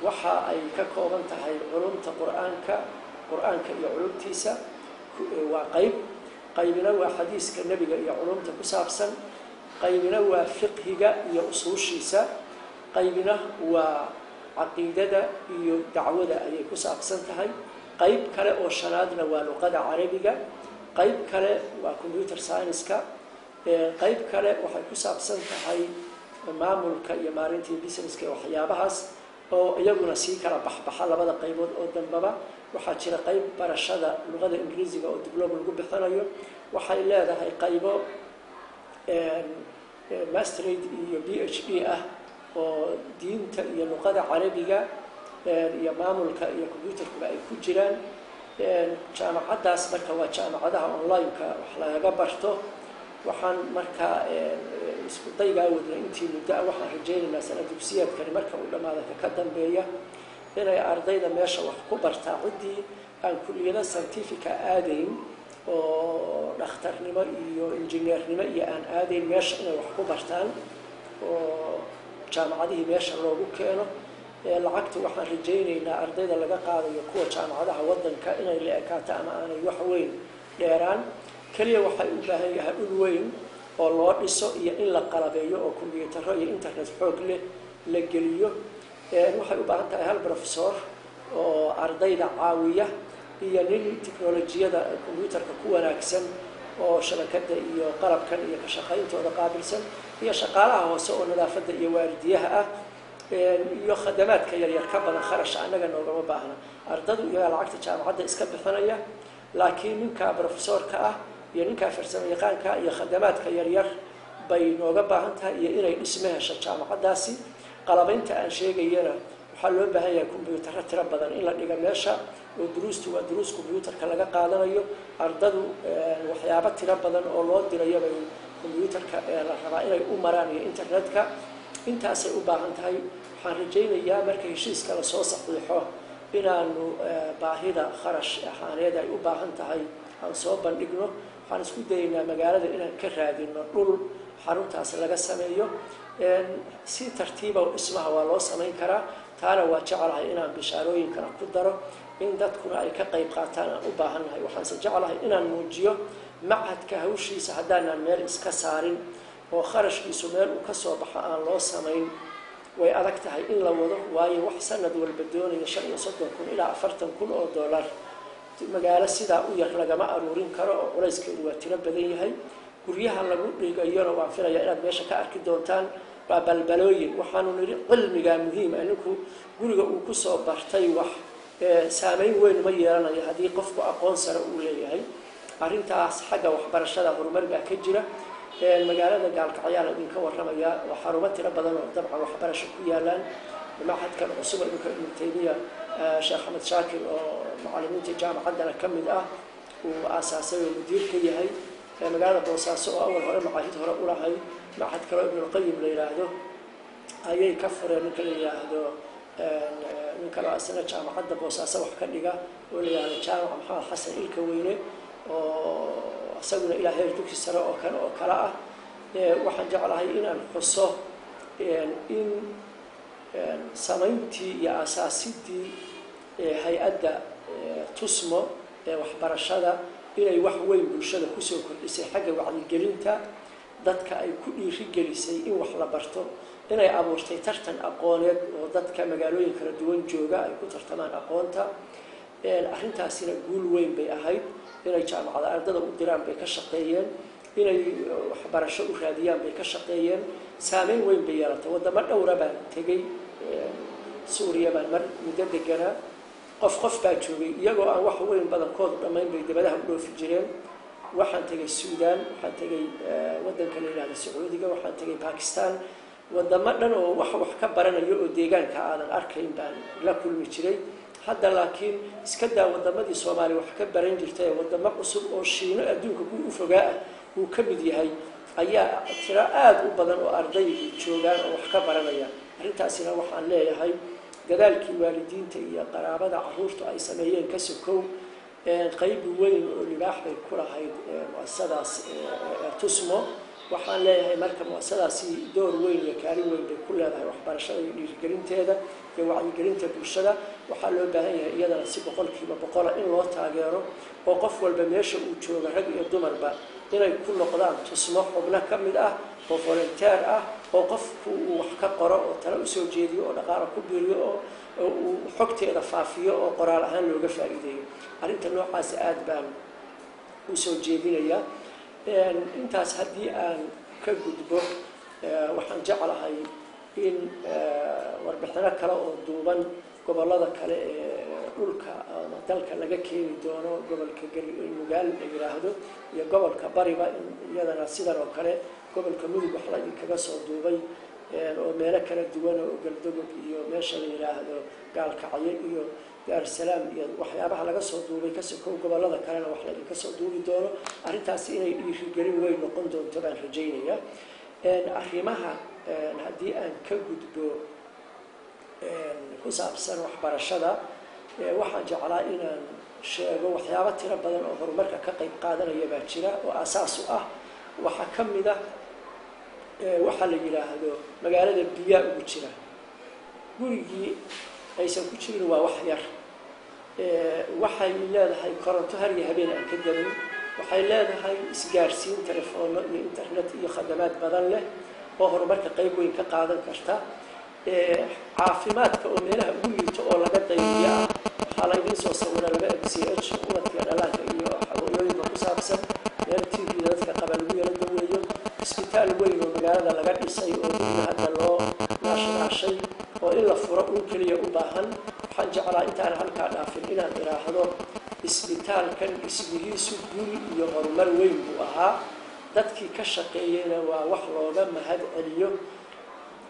Waxa ay ka kooban tahay culumta Qur-aanka, Qur-aanka iyo culumtiisa waa qayb, qaybina waa xadiiska Nebiga iyo culumta ku saabsan, qaybina waa fiqhiga iyo usuushiisa, qaybina waa caqiidada iyo dacwada ayay ku saabsan tahay, qayb kale oo shanaadna waa luqada Carabiga, qayb kale waa computer science-ka, qayb kale waxay ku saabsan tahay maamulka iyo maalintii businesska iyo waxyaabahaas, oo iyaguna sii kala baxbaxa labada qaybood oo dambaba. Waxaa jira qayb barashada luqada Ingiriisiga oo diploma lagu bixinayo. Waxay leedahay qaybo masterate iyo PhD ah oo diinta iyo luqada Carabiga iyo maamulka iyo computerkuba ay ku jiraan. Jaamacaddaas marka waa jaamacadaha online-ka wax lagaga barto. Waxaan markaa isku daygaa wadnay intii muddo ah. Waxaan rajaynaynaa sana dugsiyaadkani marka uu dhammaada ka dambeeya inay ardayda meesha wax ku bartaa, ciddii aan kuliyado scientifica aadayn oo dhakhtarnimo iyo injineernimo iyo aan aadayn, meesha inay wax ku bartaan oo jaamacadihii meesha loogu keeno. Lacagta waxaan rajaynaynaa ardayda laga qaadayo kuwa jaamacadaha waddanka inay la ekaato ama aanay wax weyn dheeraan. Keliya waxay u baahan yahay dhul weyn oo loo dhiso iyo in la qalabeeyo oo kombiyuutarro iyo internet xoog leh la geliyo. Waxay u baahan tahay hal professor oo ardayda caawiya iyo nin tiknolojiyada combyuutarka ku wanaagsan oo shabakadda iyo qalabkan iyo ka shaqayntooda qaabilsan, iyo shaqaalaha hoose oo nadaafadda iyo waardiyaha ah iyo khadamaadka yaryar. Ka badan kharasha annaga noogama baahna. Ardadu iyagaa lacagta jaamacadda iska bixinaya, laakiin ninka professorka ah iyo ninka farsamo yaqaanka iyo khadamaadka yaryar bay nooga baahan tahay, iyo inay dhisme hesho jaamacaddaasi. Qalabaynta aan sheegayana waxaa loo baahan yahay kombyuutarro tiro badan in la dhiga meesha, oo duruustu waa duruus kombyuutarka laga qaadanayo. Ardadu waxyaabo tiro badan oo loo dirayo bay kombyuutarka la rabaa inay u maraan iyo internetka. Intaasay u baahan tahay. Waxaan rajaynayaa marka heshiiska lasoo saxiixo inaanu baahida kharash ahaaneed ay u baahan tahay aan soo bandhigno. Waxaan isku dayaynaa magaalada inaan ka raadino dhul xaruntaas laga sameeyo. Si tartiiba dhismaha waa loo samayn karaa. Taana waa jeclahay inaan bishaarooyinkana ku daro, in dadkuna ay ka qayb qaataan aan u baahannahay. Waxaanse jeclahay inaan muujiyo machadka hawshiisa haddaanaan meel iska saarin oo kharashkiisu meel uu ka soo baxo aan loo samayn, way adag tahay in la wado, waayo wax sanad walba doonaya 35,000 ilaa 40,000 oo dollar, magaalo sidaa u yar lagama aruurin karo oo culayskeedu waa tiro badan yahay. Guryaha lagu dhigayona waan filayaa inaad meesha ka arki doontaan, waa balbalooyin. Waxaanu nidhi cilmigaa muhiim ah. Ninku guriga uu kusoo bartay wax saameyn weyn ma yeelanayo haddii qofku aqoon sare uu leeyahay. Arrintaas xagga waxbarashada horumar baa ka jira. Magaalada Gaalkacyaal idinka warramaya oo xarumo tiro badan oo dabcan waxbarasho ku yaalaan. Machadkan cusub idinka Ibnu Taymiya, Sheekh Axmed Shaakir oo macallimiinta jaamacaddana ka mid ah uu aasaasay oo mudiir ka yahay. Magaalada Boosaaso oo awal hore macaahid hore u lahay, machad kaloo Ibnulqayim la yidhaahdo ayay ka fureen. Ninka la yidhaahdo, nin kaloo asna jaamacadda Boosaaso wax ka dhiga oo la yidhahdo Jaamac Maxamed Xasan Ilka Weyne, oo isaguna ilaa heer dugsi sare oo kale oo kale ah. Waxaan jeclahay inaan xuso in samayntii iyo aasaasidii hay-adda Tusmo ee waxbarashada inay wax weyn bulshada kusoo kordhisay xagga wacyigelinta dadka, ay ku dhiirigelisay in wax la barto, inay abuurtay tartan aqooneed oo dadka magaalooyin kala duwan jooga ay ku tartamaan aqoonta. Arrintaasina guul weyn bay ahayd. Inay jaamacada ardada u diraan bay ka shaqeeyeen, inay waxbarasho u raadiyaan bay ka shaqeeyeen. Saameyn weyn bay yeelatay. Waddamo dhowra baan tegey. Suuriya baan mar muddo deganaa. Qof qof baa joogay, iyagoo aan wax weyn badankoodu dhammayn bay dabadaha u dhoofi jireen. Waxaan tegay Suudaan, waxaan tegay waddanka la yidhahdo Sacuudiga, waxaan tegay Bakistan. Wadamo dhan oo wax ka baranayo oo deegaanka aadan arkayn baan la kulmi jiray. Hadda laakiin iska daa wadamadii Soomaaliya wax ka baran jirtay, wadamo cusub oo Shiino adduunka kuwa u fogaa ah uu ka mid yahay. Ayaa tiro aada u badan oo ardaygii joogaan oo wax ka baranaya. Arrintaasina waxaan leeyahay, dadaalkii waalidiinta iyo qaraabada caruurtu ay sameeyeen ka sokow, qeyb weyn oo libaax bay ku lahayd muasasadaas Tusmo. Waxaan leeyahay marka, muasasadaasi door weyn iyo kaalin weyn bay ku leedahay waxbarashada iyo dhiirigelinteeda iyo wacyigelinta bulshada. Waxaa loo baahan yahay iyadana si 100% in loo taageero, oo qof walba meesha uu jooga, rag iyo dumarba, inay ku noqdaan Tusmo xubno ka mid ah oo volunteer ah, oo qofku uu wax ka qoro oo talo usoo jeediyo oo dhaqaalo ku biiriyo oo uu xogteeda faafiyo oo qoraal ahaan looga faa'iideeyo. Arrinta noocaasi aada baan usoo jeedinayaa. Intaas haddii aan ka gudbo, waxaan jeclahay in warbixino kale oo duuban gobollada kale ee dhulka ama dalka laga keeni doono, gobolka Nugaal la yiraahdo iyo gobolka Bariba, in iyadana sidan oo kale gobolka Mudug wax la idinkaga soo duubay, oo meelo kala duwan oo Galdogob iyo meesha la yiraahdo Gaalkacyo iyo Daarsalaam iyo waxyaabaha laga soo duubay ka sokow, gobollada kalena wax la idinka soo duubi doono. Arrintaasi inay dhiirigelin weyn noqon doonto baan rajaynaya. Arrimaha haddii aan ka gudbo ku saabsan waxbarashada, waxaan jeclaa inaan sheego waxyaabo tiro badan oo horumarka ka qayb qaadanaya baa jira oo aasaas u ah. Waxaa ka mid ah waxaa la yidhaahdo magaalada biyaa ugu jira, gurigii aysan ku jirin waa wax yar. Waxay leedahay koronto har iyo habeen aan ka darin. Waxay leedahay isgaarsiin, telefoonno iyo internet iyo khadamaad badan leh oo horumarka qayb weyn ka qaadan karta. Caafimaadka oo meelaha ugu liito oo laga dayriyo ah, waxaa laydiin soo sawira laba MCH, ubadka, dhalaanka iyo hooyooyinka ku saabsan, meel TB dadka qaba lagu yaro daweeyo, isbitaal weyn oo magaalada laga dhisay oo dibna hadda loo naashnaashay oo in la furo un keliya u baahan. Waxaan jeclaa intaan halkaa dhaafin inaan iraahdo, isbitaalkan dhismihiisu guri iyo horumar weyn buu ahaa. Dadkii ka shaqeeyeyna waa wax looga mahad celiyo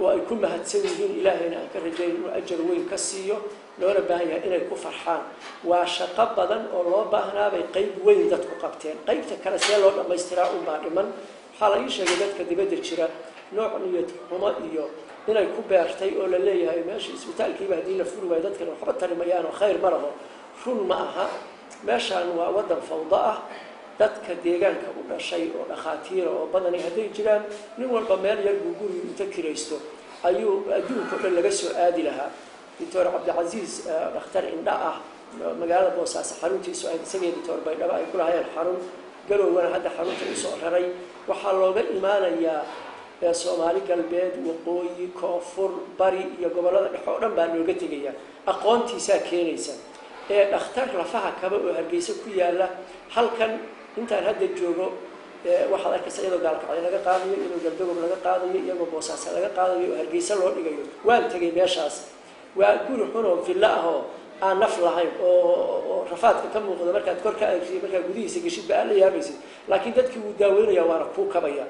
oo ay ku mahadsan yihiin, Ilaahayna aan ka rajayn inuu ajar weyn ka siiyo. Loona baahan yahay inay ku farxaan. Waa shaqo badan oo loo baahnaabay qayb weyn dadku qabteen. Qaybta kale see loo dhammaystiraa unbaa dhiman. Waxaa la ii sheegay dadka dibadda jira nooc niyad xumo iyo inay ku beertay oo la leeyahay meesha isbitaalkiiba haddii la furi waayo dadkan waxba tarimayaanoo khayr ma laho. Run ma aha. Meeshaan waa waddan fawdo ah. Dadka deegaanka u dhashay oo dhakhaatiira oo badani hadday jiraan, nin walba meel yar buu gurigu inta kiraysto ayuu adduunka o dhan laga soo aadi lahaa. Doctor Cabdicasiis, dhakhtar indha ah, magaalada Boosaaso xaruntiisu ay isagii Doctor Baydhabo ay ku lahayeen xarun, Garowgana hadda xarunta usoo raray, waxaa looga imaanayaa Soomaali Galbeed, waqooyi, koonfur, bari iyo gobollada dhexe oo dhan baa looga tegaya. Aqoontiisaa keenaysa. Ee dhakhtar lafaha kaba oo Hargeysa ku yaala, halkan intaan hadda joogo waxaad arkaysa iyadoo Gaalkacyo laga qaadayo, iyadoo Galdogob laga qaadayo, iyagoo Boosaaso laga qaadayo oo Hargeysa loo dhigayo. Waan tegay meeshaas. Waa guri xun oo villo ah oo aan naf lahayn oo rafaadka ka muuqda markaad kor ka aragtid, markaad gudihiisa geshid ba aad la yaabaysid, laakiin dadkii wuu daaweynaya waana kuu kabaya.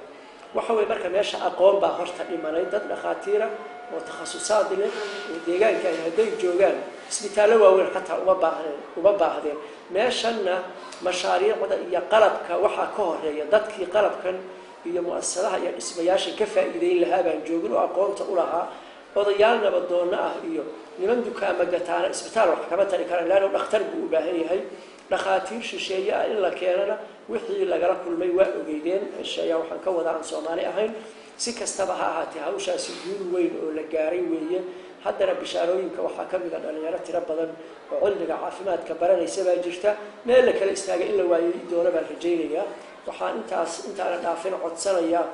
Waxa weye marka, meesha aqoon baa horta dhimanay. Dad dhakhaatiira oo takhasusaad leh oo deegaanka ay hadday joogaan, isbitaallo waaweyn xataa uma baahneen, uma baahdeen. Meeshanna mashaariicda iyo qalabka waxaa ka horeeya dadkii qalabkan iyo mu'asasadaha iyo dhismayaasha ka faa'iideyn lahaa baan joogin oo aqoonta u lahaa. Odayaal nabadoonno ah iyo niman dukaama gataana isbitaal wax kama tari karaan, leanno dhakhtar buu u baahan yahay. Dhakhaatiir shisheeye ah in la keenana wixii lagala kulmay waa ogeydeen. Shisheeya waxaan ka wadaa aan Soomaali ahayn. Si kastaba ha ahaatee, hawshaasi guul weyn oo la gaaray weeye. Haddana bishaarooyinka waxaa ka mid a dhalinyaro tiro badan oo cilmiga caafimaadka baranaysa baa jirta. Meel la kala istaagay in la waayay doono baan rajaynayaa. Waxaan intaas intaana dhaafin codsanayaa,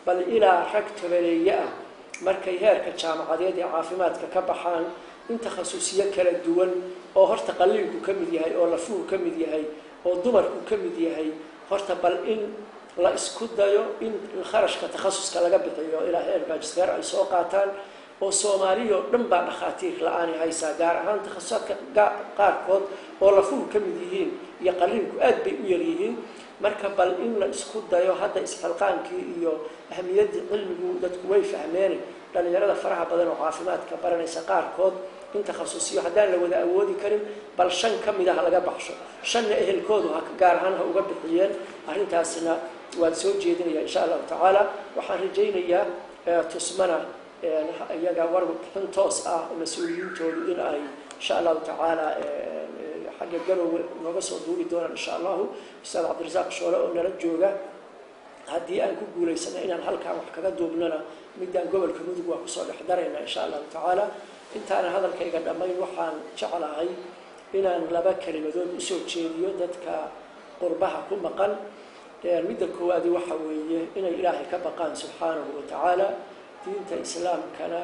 bal ilaa rag tobaneeye ah markay heerka jaamacadeed ee caafimaadka ka baxaan, in takhasusiyo kala duwan oo horta qalliinku ka mid yahay, oo lafuhu ka mid yahay, oo dumarku ka mid yahay, horta bal in la isku dayo in kharashka takhasuska laga bixiyo ilaa heer magister ay soo qaataan, oo Soomaaliya oo dhan baa dhakhaatiir la-aani haysaa, gaar ahaan takhasusaadka qaarkood oo lafuhu ka mid yihiin iyo qalliinku aad bay u yar yihiin. Marka bal in la isku dayo hadda isxilqaankii iyo ahmiyaddii cilmigu dadku way fahmeen, dhalinyarada faraha badan oo caafimaadka baranaysa qaarkood in takhasusiyo haddaan la wada awoodi karin, bal shan ka mid ah laga baxsho, shanna ehelkoodu ha gaar ahaan ha uga bixiyeen. Arrintaasna Waan soo jeedinayaa, insha Allahu tacaala. Waxaan rajaynayaa Tusmana iyaga warbixin toos ah mas-uuliyiintoodu in ay, insha Allahu tacaala, xagga Garowe nooga soo duubi doonaan, insha Allahu. Ustaad Cabdirasaaq Shoole oo nala jooga, haddii aan ku guulaysana inaan halkaan wax kaga duubnona, midaan gobolka Mudug waa kusoo dhex daraynaa, insha Allahu tacaala. Intaanan hadalkayga dhammayn, waxaan jeclahay inaan laba kelimadood usoo jeediyo dadka qurbaha ku maqan. Midda koowaadi waxa weeye inay Ilaahay ka baqaan subxaanahu wa tacaala, diinta Islaamkana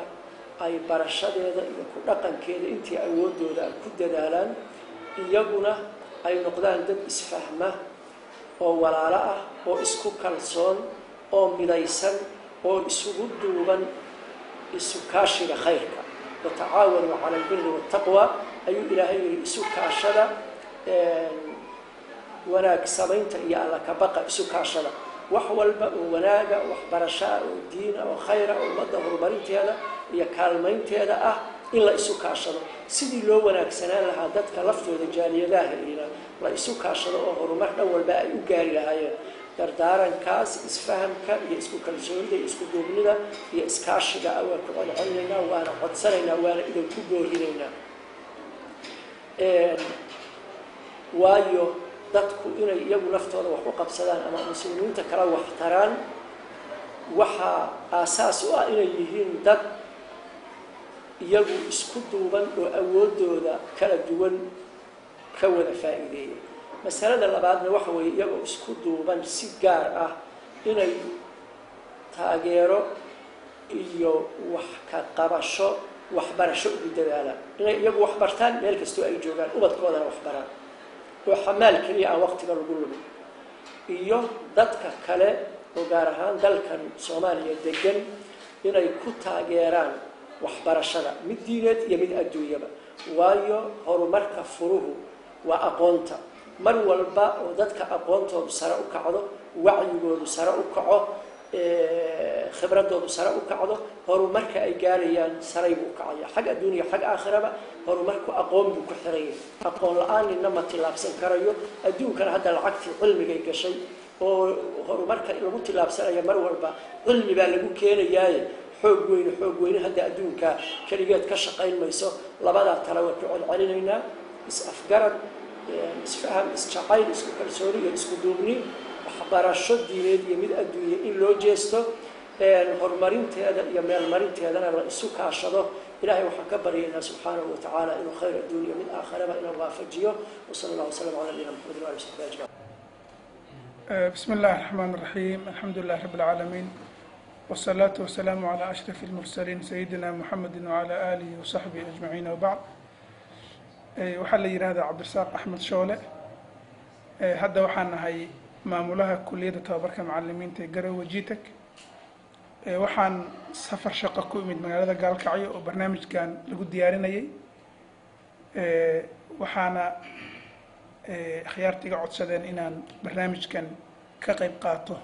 ay barashadeeda iyo ku dhaqankeeda intii awoodooda ku dadaalaan, iyaguna ay noqdaan dad isfahma oo walaalo ah oo isku kalsoon oo midaysan oo isugu duuban isu kaashiga khayrka. "وتعاونوا على البر والتقوى" ayuu Ilaahay yihi. Isu kaashada wanaag samaynta iyo Alla ka baqa, isu kaashada wax walba oo wanaaga, waxbarashaa oo diina oo khayra oo ummadda horumarinteeda iyo kaalmaynteeda ah in la isu kaashado, sidii loo wanaagsanaan lahaa dadka laftooda jaaliyadaha ina la isu kaashado oo horumar dhan walba ay u gaari lahaayeen. Dardaarankaas isfahamka iyo isku kalsoonida iyo isku duubnida iyo iskaashiga ah waan ku celcelinaynaa, waana codsanaynaa, waana idinku boorinaynaa, waayo dadku inay iyagu laftooda wax u qabsadaan ama muslimiinta kala wax taraan waxaa aasaas u ah inay yihiin dad iyagu isku duuban oo awooddooda kala duwan ka wada faa'iideeya. Masalada labaadna waxa weeye iyagoo isku duuban si gaar ah inay taageero iyo wax ka qabasho waxbarasho ugu dadaalaan, inay iyagu wax bartaan meel kastoo ay joogaan, ubadkoodana wax baraan oo xamaal keliya aan waqtiga lagu lumin, iyo dadka kale oo gaar ahaan dalkan Soomaaliya degan inay ku taageeraan waxbarashada, mid diineed iyo mid adduunyaba, waayo horumarka furuhu waa aqoonta. Mar walba oo dadka aqoontoodu sare u kacdo, wacyigoodu sare u kaco, khibradoodu sare u kacdo, horumarka ay gaarayaan saray buu u kacaya, xag adduuniya, xag aakhiraba. Horumarku aqoon buu ku xiran yahay. Aqoon la-aan nina ma tillaabsan karayo. Adduunkana hadda lacagtii cilmigay gashay oo horumarka lagu tillaabsanaya mar walba cilmi baa lagu keenayaaye. Xoog weyne, xoog weyne hadda adduunka keligeed ka shaqayn mayso. Labadaa tale waa ku celcelinaynaa: is-afgarad, isfaham, isjacayl, isku kalsooni iyo isku duubni, waxbarasho diineed iyo mid adduunye in loo jeesto, horumarinteeda iyo meelmarinteedana la isu kaashado. Ilahay waxaan ka baryaynaa subxaanahu wa tacaala inuu khayr adduun iyo mid aakharaba inuu waafajiyo. وصلى الله وسلم على نبينا محمد وآله وصحبه أجمعين. بسم الله الرحمن الرحيم، الحمد لله رب العالمين، والصلاة والسلام على أشرف المرسلين سيدنا محمد وعلى آله وصحبه أجمعين، وبعد. Waxaa la yidhaahdaa Cabdirasaaq Axmed Shoole. Hadda waxaan ahay maamulaha kuliyadda tababarka macalimiinta ee Garowe, GTEC. Waxaan safar shaqo ku imid magaalada Gaalkacyo oo barnaamijkan lagu diyaarinayay, waxaana akhyaarta iga codsadeen inaan barnaamijkan ka qayb qaato.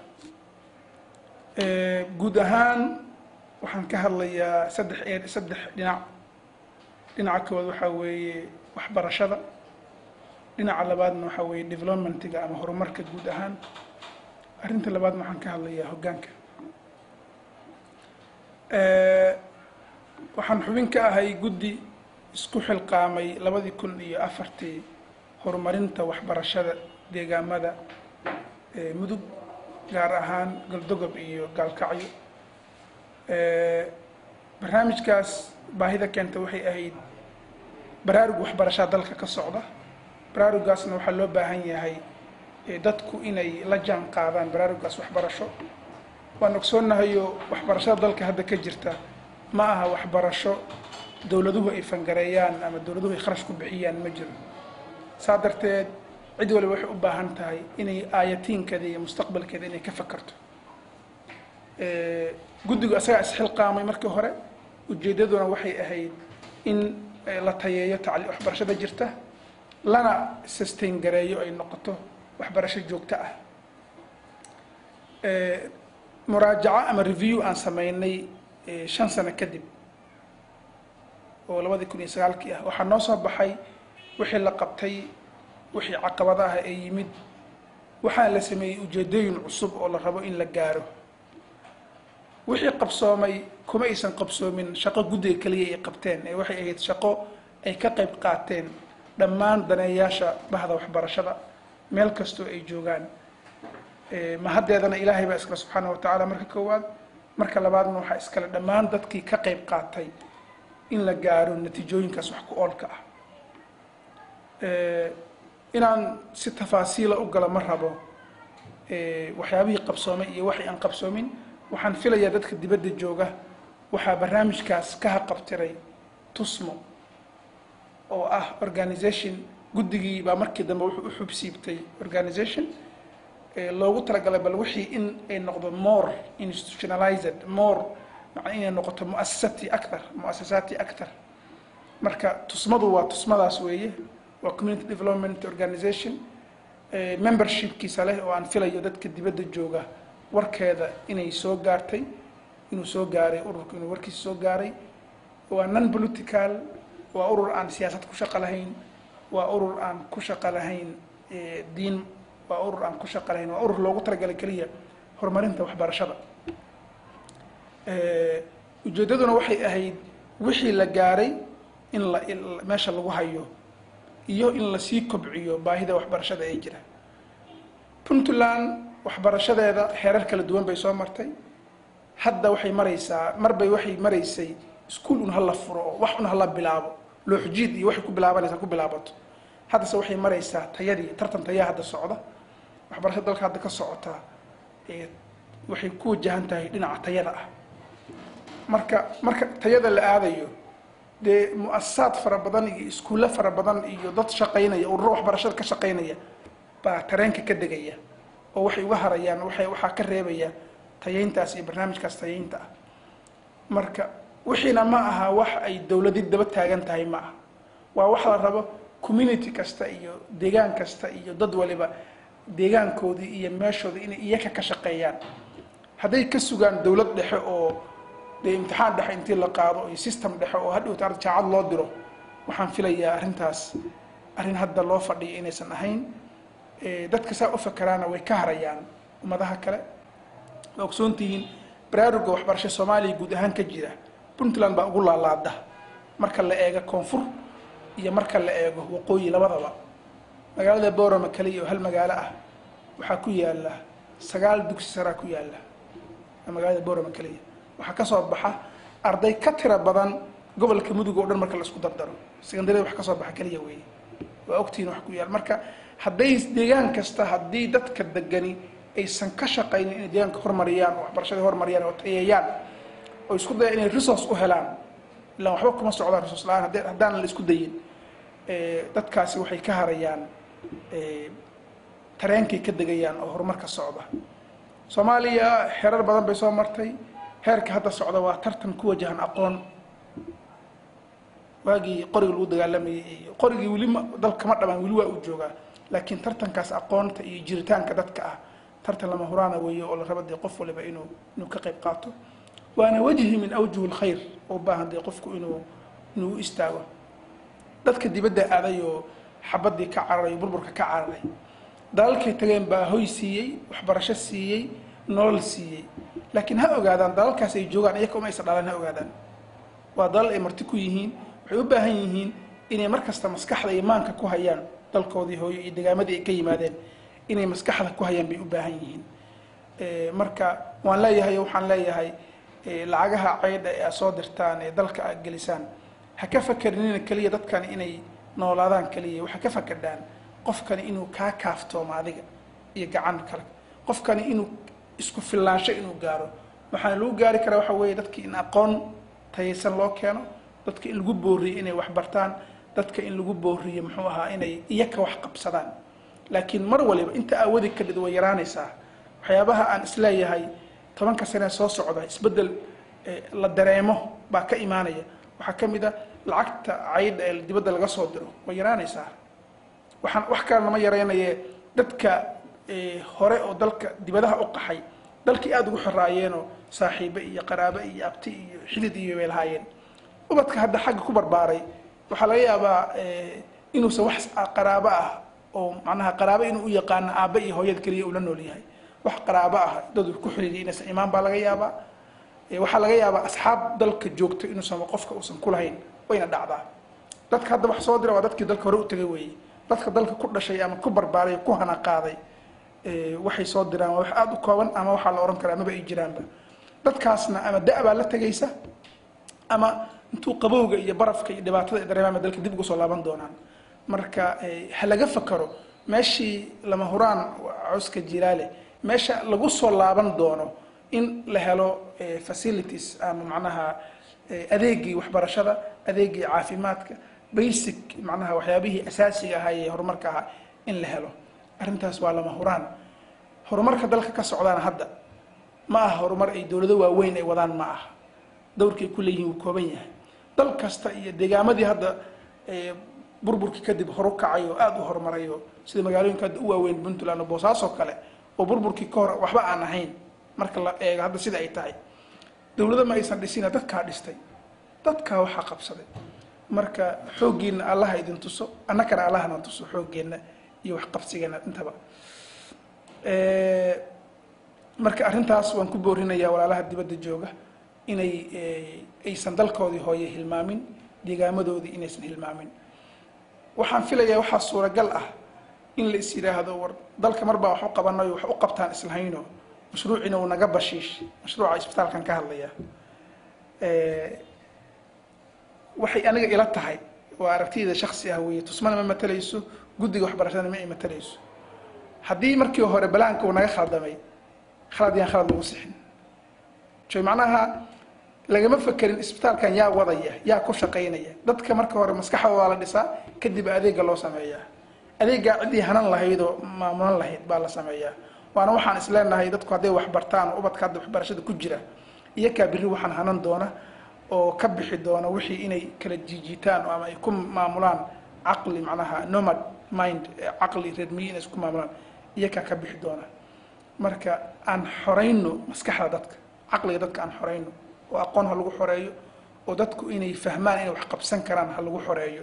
Guud ahaan waxaan ka hadlayaa saddex dhinac. Dhinaca koowaad waxaa weeye waxbarashada, dhinaca labaadna waxaa weeye developmentiga ama horumarka guud ahaan, arrinta labaadna waxaan ka hadlayaa hoggaanka. Waxaan xubin ka ahay guddi isku xilqaamay 2004-tii horumarinta waxbarashada deegaamada Mudug, gaar ahaan Galdogob iyo Gaalkacyo. Barnaamijkaas baahida keenta waxay ahayd baraarug waxbarashaa dalka ka socda. Baraarugaasna waxaa loo baahan yahay dadku inay la jaan qaadaan baraarugaas waxbarasho. Waan ogsoonnahayo waxbarashada dalka hadda ka jirta ma aha waxbarasho dowladuhu ay fangareeyaan ama dowladuhu ay kharash ku bixiyaan, ma jiro. Saa darteed cid waliba waxay u baahan tahay inay aayatiinkeeda iyo mustaqbalkeeda inay ka fakarto. Guddigu asagaa isxilqaamay markii hore, ujeeddaduna waxay ahayd in la tayeeyo waxbarashada jirta, lana sustain gareeyo, ay noqoto waxbarasho joogto ah. Muraajaco ama review aan sameynay 5 sano kadib oo 2009-kii ah, waxaa noo soo baxay wixii la qabtay, wixii caqabadaha ee yimid. Waxaa la sameeyey ujeedooyin cusub oo la rabo in la gaaro. Wixii qabsoomay kuma aysan qabsoomin shaqo guddiga keliya ay qabteen, ee waxay ahayd shaqo ay ka qayb qaateen dhammaan daneeyaasha bahda waxbarashada meel kastoo ay joogaan. Mahaddeedana Ilaahay baa iskale, subxaana wa tacaala, marka koowaad. Marka labaadna waxaa iskale dhammaan dadkii ka qayb qaatay in la gaaro natiijooyinkaas wax ku oolka ah. Inaan si tafaasiila u galo ma rabo waxyaabihii qabsoomay iyo waxay aan qabsoomin. Waxaan filayaa dadka dibadda jooga waxaa barnaamijkaas ka haqabtiray Tusmo, oo ah organization. Guddigii baa markii dambe wuxuu u xubsiibtay organization loogu talagalay bal wixii in ay noqdo more institutionalized, more macnaa inay noqoto muasasati akthar, muasasaati akthar. Marka Tusmadu waa tusmadaas weeye, waa community development organization membershipkiisa leh, oo aan filayo dadka dibadda jooga warkeeda inay soo gaartay, inuu soo gaaray ururku, inuu warkiisa soo gaaray. Waa non political, waa urur aan siyaasad ku shaqo lahayn, waa urur aan ku shaqo lahayn diin, waa urur aan ku shaqo lahayn, waa urur loogu talagalay keliya horumarinta waxbarashada. Ujeeddaduna waxay ahayd wixii la gaaray in la meesha lagu hayo iyo in lasii kobciyo baahida waxbarashada ee jira Puntland. Waxbarashadeeda heerar kala duwan bay soo martay. Hadda waxay maraysaa, marbay waxay maraysay iskuul un hala furo oo wax un hala bilaabo, looxjiid iyo waxay ku bilaabanaysaa ku bilaabato. Haddase waxay maraysaa tayadii, tartan tayaa hadda socda. Waxbarashada dalka hadda ka socotaa waxay ku wajahan tahay dhinaca tayada ah. Marka tayada la aadayo, dee muasasaad fara badan iyo iskuullo fara badan iyo dad shaqaynaya, ururo waxbarashada ka shaqaynaya baa tareenka ka degaya, oo waxay uga harayaan waxay waxaa ka reebaya tayeyntaas iyo barnaamijkaas tayeynta ah. Marka wixiina ma aha wax ay dowladi daba taagan tahay, ma aha. Waa wax la rabo community kasta iyo deegaan kasta iyo dad waliba deegaankoodii iyo meeshoodii inay iyaka ka shaqeeyaan. Hadday ka sugaan dowlad dhexe oo dee imtixaan dhexe intii la qaado iyo system dhexe oo hadhowta arda jaacad loo diro, waxaan filayaa arrintaas arrin hadda loo fadhiyo inaysan ahayn. Dadka saa u fakeraana way ka harayaan ummadaha kale. Waa ogsoon tihiin baraaruga waxbarasho Soomaaliya guud ahaan ka jira, Puntland baa ugu laalaada marka la eego koonfur iyo marka la eego waqooyi labadaba. Magaalada Boorama kaliya oo hal magaalo ah waxaa ku yaala 9 dugsi saraa ku yaala. Magaalada Boorama kaliya waxaa kasoo baxa arday ka tira badan gobolka Mudug oo dhan marka la isku dardaro. Secondaryada wax kasoo baxa kaliya weeye, waa ogtihiin wax ku yaal. Marka hadday deegaan kasta, haddii dadka degani aysan ka shaqaynin inay deegaanka horumariyaan oo waxbarashada horumariyaan oo tayeeyaan oo isku daya inay resource u helaan, ilaan waxba kuma socdaan resource la'aan, haddaan la isku dayin, dadkaasi waxay ka harayaan tareenkay ka degayaan oo horumarka socda. Soomaaliya heerar badan bay soo martay. Heerka hadda socda waa tartan ku wajahan aqoon. Waagii qoriga lagu dagaalamayay iyo qorigii weli ma dalka ma dhamaan, weli waa uu joogaa, laakiin tartankaas aqoonta iyo jiritaanka dadka ah tartan lama huraana weeye, oo la rabo dee qof waliba inuu ka qayb qaato. Waana wajhi min awjuhi alkhayr oo u baahan dee qofku inuu u istaago. Dadka dibadda aaday oo xabaddii ka cararay, burburka ka cararay, dalalkay tageen baa hoy siiyey, waxbarasho siiyey, nolol siiyey. Laakiin ha ogaadaan, dalalkaas ay joogaan iyaka uma aysan dhalan. Ha ogaadaan waa dalal ay marti ku yihiin. Waxay u baahan yihiin inay mar kasta maskaxda iyo maanka ku hayaan dalkoodii hooyo iyo degaamadii ay ka yimaadeen, inay maskaxda ku hayaan bay u baahan yihiin. Marka waan leeyahay, waxaan leeyahay, lacagaha ceydha ee aad soo dirtaan ee dalka aad gelisaan, ha ka fakerinina keliya dadkani inay noolaadaan keliya. Waxaa ka fakerdhaan qofkani inuu kaa kaaftoomo adiga iyo gacan kale, qofkani inuu isku filnaansho inuu gaaro. Waxaana lagu gaari karaa waxa weeye dadki in aqoon tayaysan loo keeno, dadka in lagu booriyo inay wax bartaan, dadka in lagu booriyo muxuu ahaa inay iyaka wax qabsadaan. Laakiin mar waliba inta awoodi kadhid way yaraanaysaa. Waxyaabaha aan isleeyahay 10-ka sane soo socda isbeddel la dareemo baa ka imaanaya waxaa ka mid a lacagta caydha ee dibadda laga soo diro way yaraanaysaa. Waxaan wax kale lama yaraynaye, dadka hore oo dalka dibadaha u qaxay dalkii aada ugu xoraayeenoo saaxiibe iyo qaraabo iyo abti iyo xidid iyo bay lahaayeen. Ubadka hadda xagga ku barbaaray waxaa laga yaabaa inuusan wax qaraabo ah Oo macnaha qaraabo inuu u yaqaano aabbe iyo hooyada keliya uu la nool yahay, wax qaraabo ah dad uu ku xiriiriyay inaysan imaan baa laga yaabaa. Waxaa laga yaabaa asxaab dalka joogto inuusan qofka uusan ku lahayn, wayna dhacdaa. Dadka hadda wax soo dira waa dadkii dalka hore u tagay weeye. Dadka dalka ku dhashay ama ku barbaaray, ku hana qaaday, waxay soo diraan waa wax aada u kooban, ama waxaa la ohan karaa maba ay jiraanba. Dadkaasna ama da' baa la tegaysa, ama intuu qabowga iyo barafka iyo dhibaatada ay dareemaan dalka dib ugu soo laaban doonaan. Marka ha laga fakaro meeshii lama huraan cawska jilaale, meesha lagu soo laaban doono, in la helo facilities ama macnaha adeegii waxbarashada, adeegii caafimaadka, basic macnaha waxyaabihii asaasiga ahaa ee horumarka ahaa in la helo. Arrintaas waa lama huraan. Horumarka dalka ka socdaana hadda ma aha horumar ay dowlado waaweyn ay wadaan, ma aha. Dowrka ay ku leeyihiin wuu kooban yahay. Dal kasta iyo deegaamadii hadda burburkii kadib horu kacay oo aada u horumarayo, sida magaalooyinka hadda u waaweyn Puntland oo Boosaaso kale, oo burburkii ka hor waxba aan ahayn marka la eego hadda sida ay tahay, dowlado ma aysan dhisina, dadkaa dhistay, dadkaa waxaa qabsaday. Marka xooggiina Allaha idin tuso, annakana Allahana tuso xooggeenna iyo waxqabsigeena intaba. Marka arrintaas waan ku boorinayaa walaalaha dibadda jooga inay aysan dalkoodii hooye hilmaamin, deegaamadoodii inaysan hilmaamin. Waxaan filayaa waxaa suuragal ah in la is yidhaahdo, war dalka mar baa wax u qabanayo, wax u qabtaan islahayno, mashruuciina uu naga bashiish. Mashruuca isbitaalkan ka hadlaya. Waxay aniga ila tahay, waa aragtiyada shaksi ah weeye, tusmana ma matalayso, guddiga waxbarashadana ma ay matalayso. Haddii markii hore balaanka uu naga khaldamay, khalad yaan khalad lagu sixin joy. Macnaha lagama fekerin isbitaalkan yaa wadaya, yaa ku shaqaynaya. Dadka marka hore maskaxda waa la dhisaa, kadib adeega loo sameeyaa. Adeeggaa ciddii hanan lahayd oo maamulan lahayd baa la sameeyaa. Waana waxaan isleenahay dadku hadday wax bartaan oo ubadka hadda waxbarashada ku jira iyakaa berri waxaan hanan doona oo ka bixi doona wixii inay kala jiijiitaan ama ay ku maamulaan caqli, macnaha nomad mind, caqli reer miyi inay isku maamulaan iyakaa ka bixi doona. Marka aan xorayno maskaxda dadka, caqliga dadka aan xorayno, oo aqoon ha lagu xoreeyo, oo dadku inay fahmaan inay wax qabsan karaan ha lagu xoreeyo.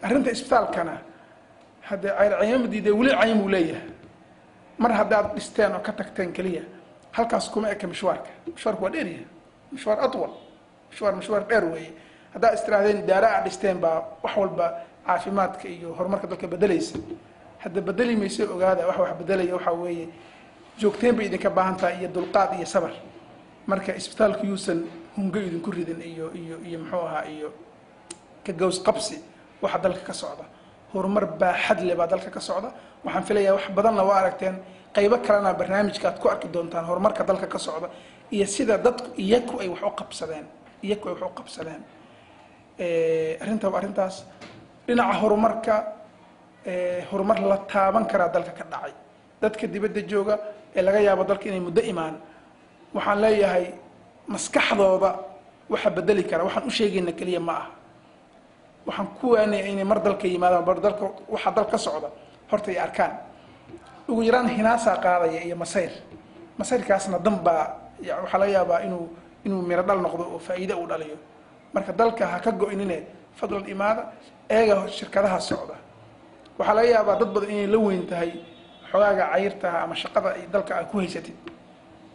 Arrinta isbitaalkana haddee cayrcayma diidee, weli cayn buu leeyahay. Mar haddaad dhisteen oo ka tagteen keliya halkaas kuma eka mishwaarka. Mishwaarku waa dheer yahay, mishwaar atwal, mishwaar dheer weeye. Haddaad istirahdeen daara aad dhisteen baa wax walba caafimaadka iyo horumarka dalka bedelaysa, hadda bedeli mayso. Ogaada, wax bedelaya waxaa weeye joogteen bay idinka baahan tahay iyo dulqaad iyo sabar. Marka isbitaalku yuusan hungo idinku ridin iyo muxuu ahaa iyo ka gaws qabsi waxa dalka ka socda. Horumar baaxad leh baa dalka ka socda. Waxaan filayaa wax badanna waa aragteen, qaybo kalena barnaamijka aad ku arki doontaan horumarka dalka ka socda iyo sida dadku iyaku ay wax u qabsadeen, iyaku ay wax u qabsadeen. Arrinta waa arrintaas. Dhinaca horumarka, horumar la taaban karaa dalka ka dhacay. Dadka dibadda jooga ee laga yaabo dalka inay muddo imaan, waxaan leeyahay maskaxdooda waxa bedeli kara waxaan u sheegayna keliya ma aha. Waxaan ku waanaya inay mar dalka yimaadaan, bar dalka waxa dal ka socda horta ay arkaan. Ugu yaraan hinaasaa qaadaya iyo masayr, masayrkaasna dan baa waxaa laga yaabaa inuu miro dhal noqdo oo faa'iide uu dhaliyo. Marka dalka ha ka go-inine, fadlan imaada, eega shirkadaha socda. Waxaa laga yaabaa dad badan inay la weyn tahay xogaaga cayrtaha ama shaqada ay dalka aad ku haysatid.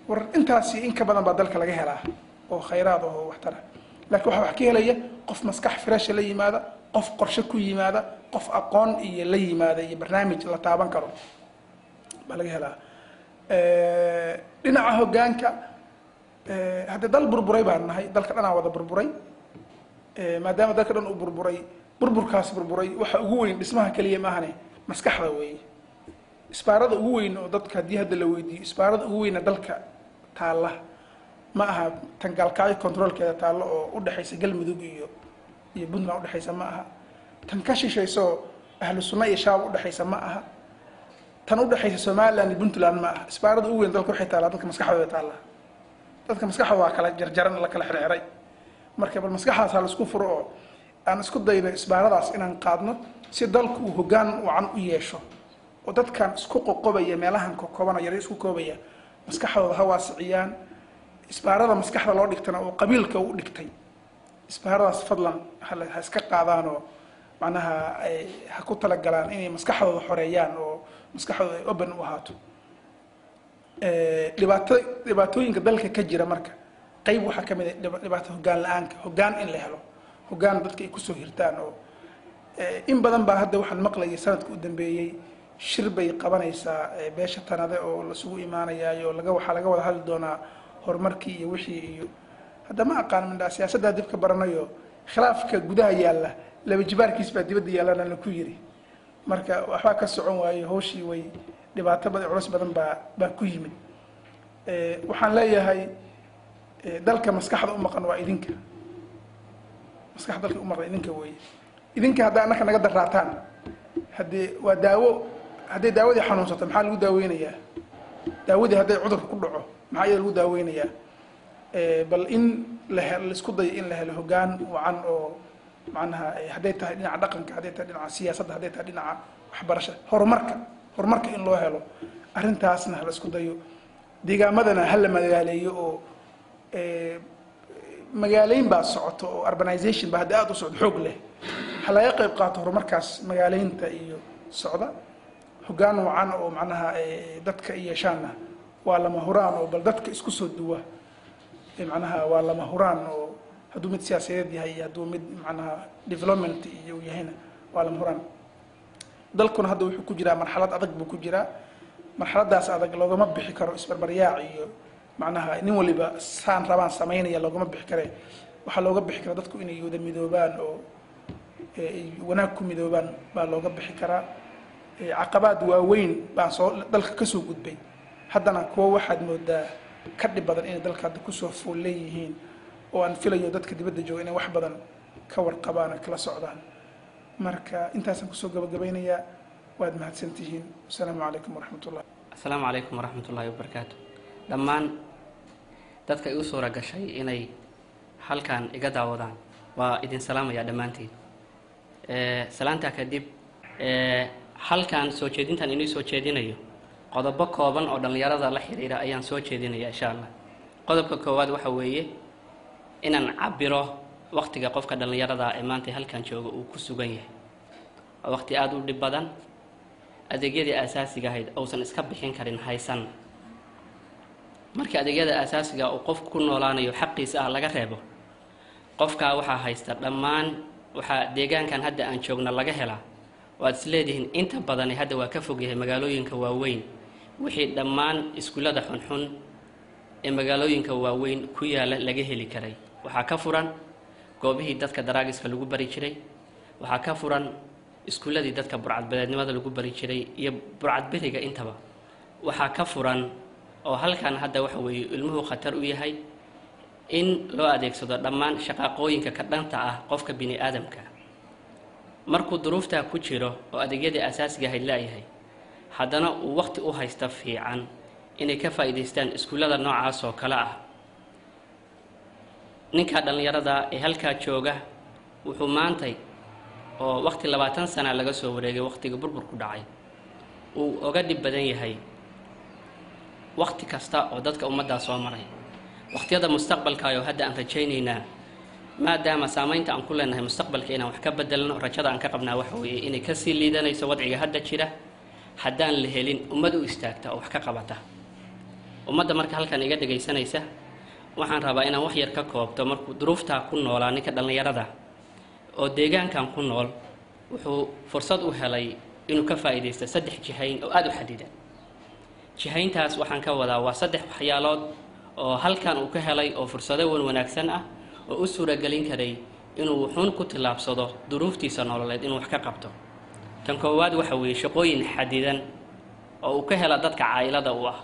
War intaasi in ka badan baa dalka laga helaa oo khayraad oo waxtara, laakiin waxaa wax ka helaya qof maskax firasha la yimaada, qof qorshe ku yimaada, qof aqoon iyo la yimaada iyo barnaamij la taaban karo baa laga helaa. Dhinaca hoggaanka, haddee dal burburay baan nahay, dalka dhanaa wada burburay. Maadaama dalka dhan uu burburay, burburkaas burburay waxa ugu weyn dhismaha keliya maahane, maskaxda weeye. Isbaarada ugu weyn oo dadka haddii hadda la weydiiyo, isbaarada ugu weyna dalka taalla ma aha tan gaalkacyo controlkeeda taallo oo udhexaysa Galmudug iyo Puntland udhexaysa, ma aha tan ka shishayso Ahlu Sunna iyo Shabaab udhexaysa, ma aha tan udhexaysa Somaliland iyo Puntland, ma aha. Isbaarada ugu weyn dalka waxay taallaa dadka maskaxdooda taallaa. Dadka maskaxda waa kala jarjaran, la kala xirxiray. Marka bal maskaxdaas ha laisku furo oo aan isku dayno isbaaradaas inaan qaadno si dalku uu hoggaan wacan u yeesho, oo dadkan isku qoqobaya meelahan kokobanaya yar isku koobaya maskaxdooda ha waasiciyaan. Isbaarada maskaxda loo dhigtana oo qabiilka u dhigtay, isbaaradaas fadlan ha iska qaadaanoo Macnaha ha ku talagalaan inay maskaxdooda xoreeyaan oo maskaxdooda ay open u ahaato. Dhibaatooyinka dalka ka jira marka qayb waxaa ka mid ah dhibaato hoggaan la-aanka, hoggaan in la helo, hoggaan dadka ay kusoo hirtaan. Oo in badan baa hadda waxaan maqlayay sanadka u dambeeyey shir bay qabanaysaa beesha Tanade oo lasugu imaanayaayo, laga waxaa laga wada hadli doonaa horumarkii iyo wixii iyo hadda ma aqaan mindhaa siyaasaddaa dib ka baranayo. Khilaafka gudaha yaalla laba jibaarkiis baa dibadda yaallana la ku yiri. Marka waxbaa ka socon waayo hawshii, way dhibaato badan, culus badan baa ku yimid. Waxaan leeyahay dalka maskaxda u maqan waa idinka, maskaxda dalka u maqan idinka weeye. Idinka haddaa annaka naga daraataan, haddii waa daawo, hadday daawadii xanuunsato maxaa lagu daaweynayaa? Daawadii hadday cudurka ku dhaco maxaa iyada lagu daaweynayaa? Bal in la laisku dayo in la helo hoggaan wacan oo macnaha hadday tahay dhinaca dhaqanka, hadday tahay dhinaca siyaasadda, hadday tahay dhinaca waxbarashada, horumarka in loo helo arrintaasna ha la isku dayo. Deegaamadana ha la magaaleeyo oo magaaleyn baa socoto oo urbanization baa hadda aada u socdo xoog leh, ha laga qayb qaato horumarkaas magaaleynta iyo socda. Hoggaan wacan oo macnaha dadka yeeshaanna waa lama huraan, oo bal dadka isku soo duwa macnaha waa lama huraan, oo hadduu mid siyaasadeed yahay iyo hadduu mid macnaha development iyo uu yahayna waa lama huraan. Dalkuna hadda wuxuu ku jiraa marxalad adag buu ku jiraa. Marxaladaas adag loogama bixi karo isbarbaryaac iyo macnaha nin waliba saan rabaan samaynaya, loogama bixi kare. Waxaa looga bixi karaa dadku inay wada midoobaan oo ay wanaag ku midoobaan baa looga bixi karaa. Caqabaad waaweyn baan soo dalka kasoo gudbay, haddana kuwo waxaad moodaa ka dhib badan inay dalka hadda kusoo fool leeyihiin, oo aan filayo dadka dibadda jooga inay wax badan ka warqabaan oo kala socdaan. Marka intaasaan kusoo gabagabaynayaa. Waad mahadsantihiin. Asalaamu calaykum waraxmatullah. Asalaamu calaykum waraxmatullaahi wabarakaatu. Dhammaan dadka igu suura gashay inay halkan iga daawadaan waa idin salaamayaa dhammaantiin. Salaantaa kadib, halkan soo jeedintan inii soo jeedinayo qodobo kooban oo dhallinyarada la xiriira ayaan soo jeedinaya insha Allah. Qodobka koowaad waxa weeye inaan cabiro waqtiga qofka dhallinyarada ee maanta halkan jooga uu ku sugan yahay. Waa waqti aada u dhib badan, adeegyadii aasaasiga ahayd uusan iska bixin karin haysan. Marka adeegyada aasaasiga uu qofku ku noolaanayo xaqiisa ah laga reebo, qofkaa waxaa haysta dhammaan waxaa deegaankan hadda aan joogna laga helaa. Waad is leedihiin inta badani hadda waa ka fog yahay magaalooyinka waaweyn. Wixii dhammaan iskuullada xunxun ee magaalooyinka waaweyn ku yaala laga heli karay waxaa ka furan goobihii dadka daraagiska lagu bari jiray, waxaa ka furan iskuulladii dadka burcadbadeednimada lagu bari jiray iyo burcadberiga intaba waxaa ka furan. Oo halkan hadda waxa weeye ilmuhu khatar u yahay in loo adeegsado dhammaan shaqaaqooyinka ka dhanta ah qofka bini aadamka. Markuu duruuftaa ku jiro oo adeegyadii asaasiga ahayd laayahay, haddana uu waqti u haysta fiican inay ka faa'iidaystaan iskuullada noocaas oo kale ah. Ninka dhallinyarada ee halkaa jooga wuxuu maantay oo waqti 20 sana laga soo wareegay waqtiga burburku dhacay uu oga dhib badan yahay waqti kasta oo dadka ummaddaa soo maray. Waqtiyada mustaqbalka oo hadda aan rajaynaynaa, maadaama saamaynta aan ku leenahay mustaqbalka inaan wax ka bedelno, rajada aan ka qabnaa waxa weeye inay kasii liidanayso wadciga hadda jira haddaan la helin ummad u istaagta oo wax ka qabata ummadda. Marka halkan iga dhegaysanaysa waxaan rabaa inaan wax yar ka koobto. Markuu duruuftaa ku noolaa ninka dhallinyarada oo deegaankan ku nool, wuxuu fursad u helay inuu ka faa'iidaysto saddex jihayn oo aada u xadidan. Jihayntaas waxaan ka wadaa waa saddex waxyaalood oo halkan uu ka helay oo fursado wan wanaagsan ah oo u suuragelin karay inuu wuxuun ku tillaabsado duruuftiisa nololeed inuu wax ka qabto. Tan koowaad waxa weeye shaqooyin xadidan oo uu ka hela dadka caa'ilada u ah,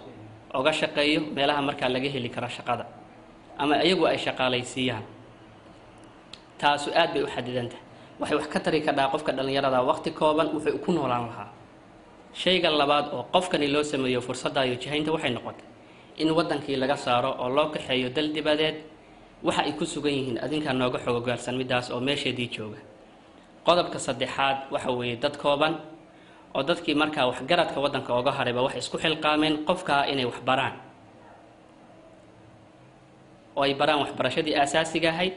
oga shaqeeyo meelaha markaa laga heli karo shaqada ama iyagu ay shaqaalaysiiyaan. Taasu aad bay u xadidantahay, waxay wax ka tari kadhaa qofka dhallinyarada waqti kooban wuxuu ku noolaan lahaa. Shayga labaad oo qofkani loo sameeyo fursadda iyo jihaynta waxay noqotay in waddankii laga saaro oo loo kaxeeyo dal dibadeed. Waxa ay ku sugan yihiin adinkaa nooga xogogaarsan middaas oo meesheedii jooga. Qodobka saddexaad waxa weeye dad kooban oo dadkii markaa waxgaradka waddanka oga harayba waxay isku xilqaameen qofkaa inay wax baraan, oo ay baraan waxbarashadii aasaasiga ahayd,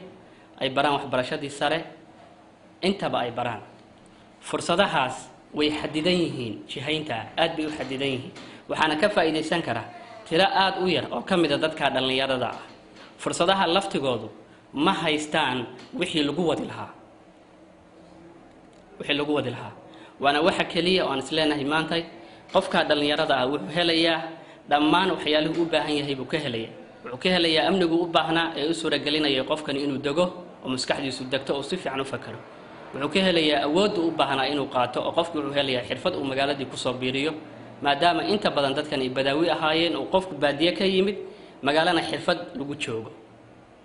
ay baraan waxbarashadii sare, intaba ay baraan. Fursadahaas way xadidan yihiin, jihaynta aad bay u xadidan yihiin, waxaana ka faa'iidaysan kara tiro aada u yar oo ka mid a dadka dhallinyarada ah. Fursadaha laftigoodu ma haystaan wixii lagu wadi lahaa, wixii lagu wadi lahaa. Waana waxa keliya oo aan isleenahay maantay qofka dhallinyarada ah wuxuu helayaa dhammaan waxyaalihii u baahan yahay buu ka helayaa. Wuxuu ka helayaa amnigu u baahnaa ee u suuragelinaya qofkani inuu dego oo maskaxdiisu degto oo si fiican u fakaro. Wuxuu ka helayaa awooddu u baahnaa inuu qaato, oo qofku wuxuu helayaa xirfad uu magaaladii kusoo biiriyo, maadaama inta badan dadkan ay badaawi ahaayeen oo qofku baadiye ka yimid, magaalana xirfad lagu joogo,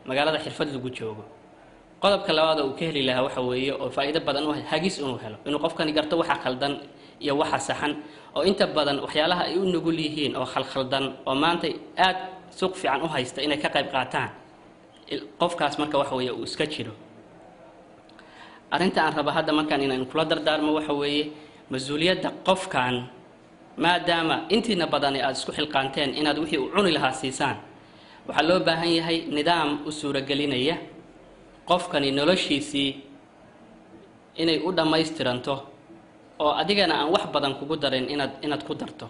magaalada xirfad lagu joogo. Qodobka labaad oo uu ka heli lahaa waxa weeye oo faa'iido badan u hagis inuu helo, inuu qofkani garto waxa khaldan iyo waxa saxan, oo inta badan waxyaalaha ay u nugul yihiin oo khalkhaldan oo maanta aad suuq fiican u haysta inay ka qayb qaataan qofkaas. Marka waxa weeye uu iska jiro. Arrinta aan raba hadda markaan inaan kula dardaarmo waxa weeye mas-uuliyadda qofkan, maadaama intiina badani aada isku xilqaanteen inaad wixii uu cuni lahaa siisaan, waxaa loo baahan yahay nidaam u suuragelinaya qofkani noloshiisii inay u dhammaystiranto, oo adigana aan wax badan kugu darin inaad ku darto.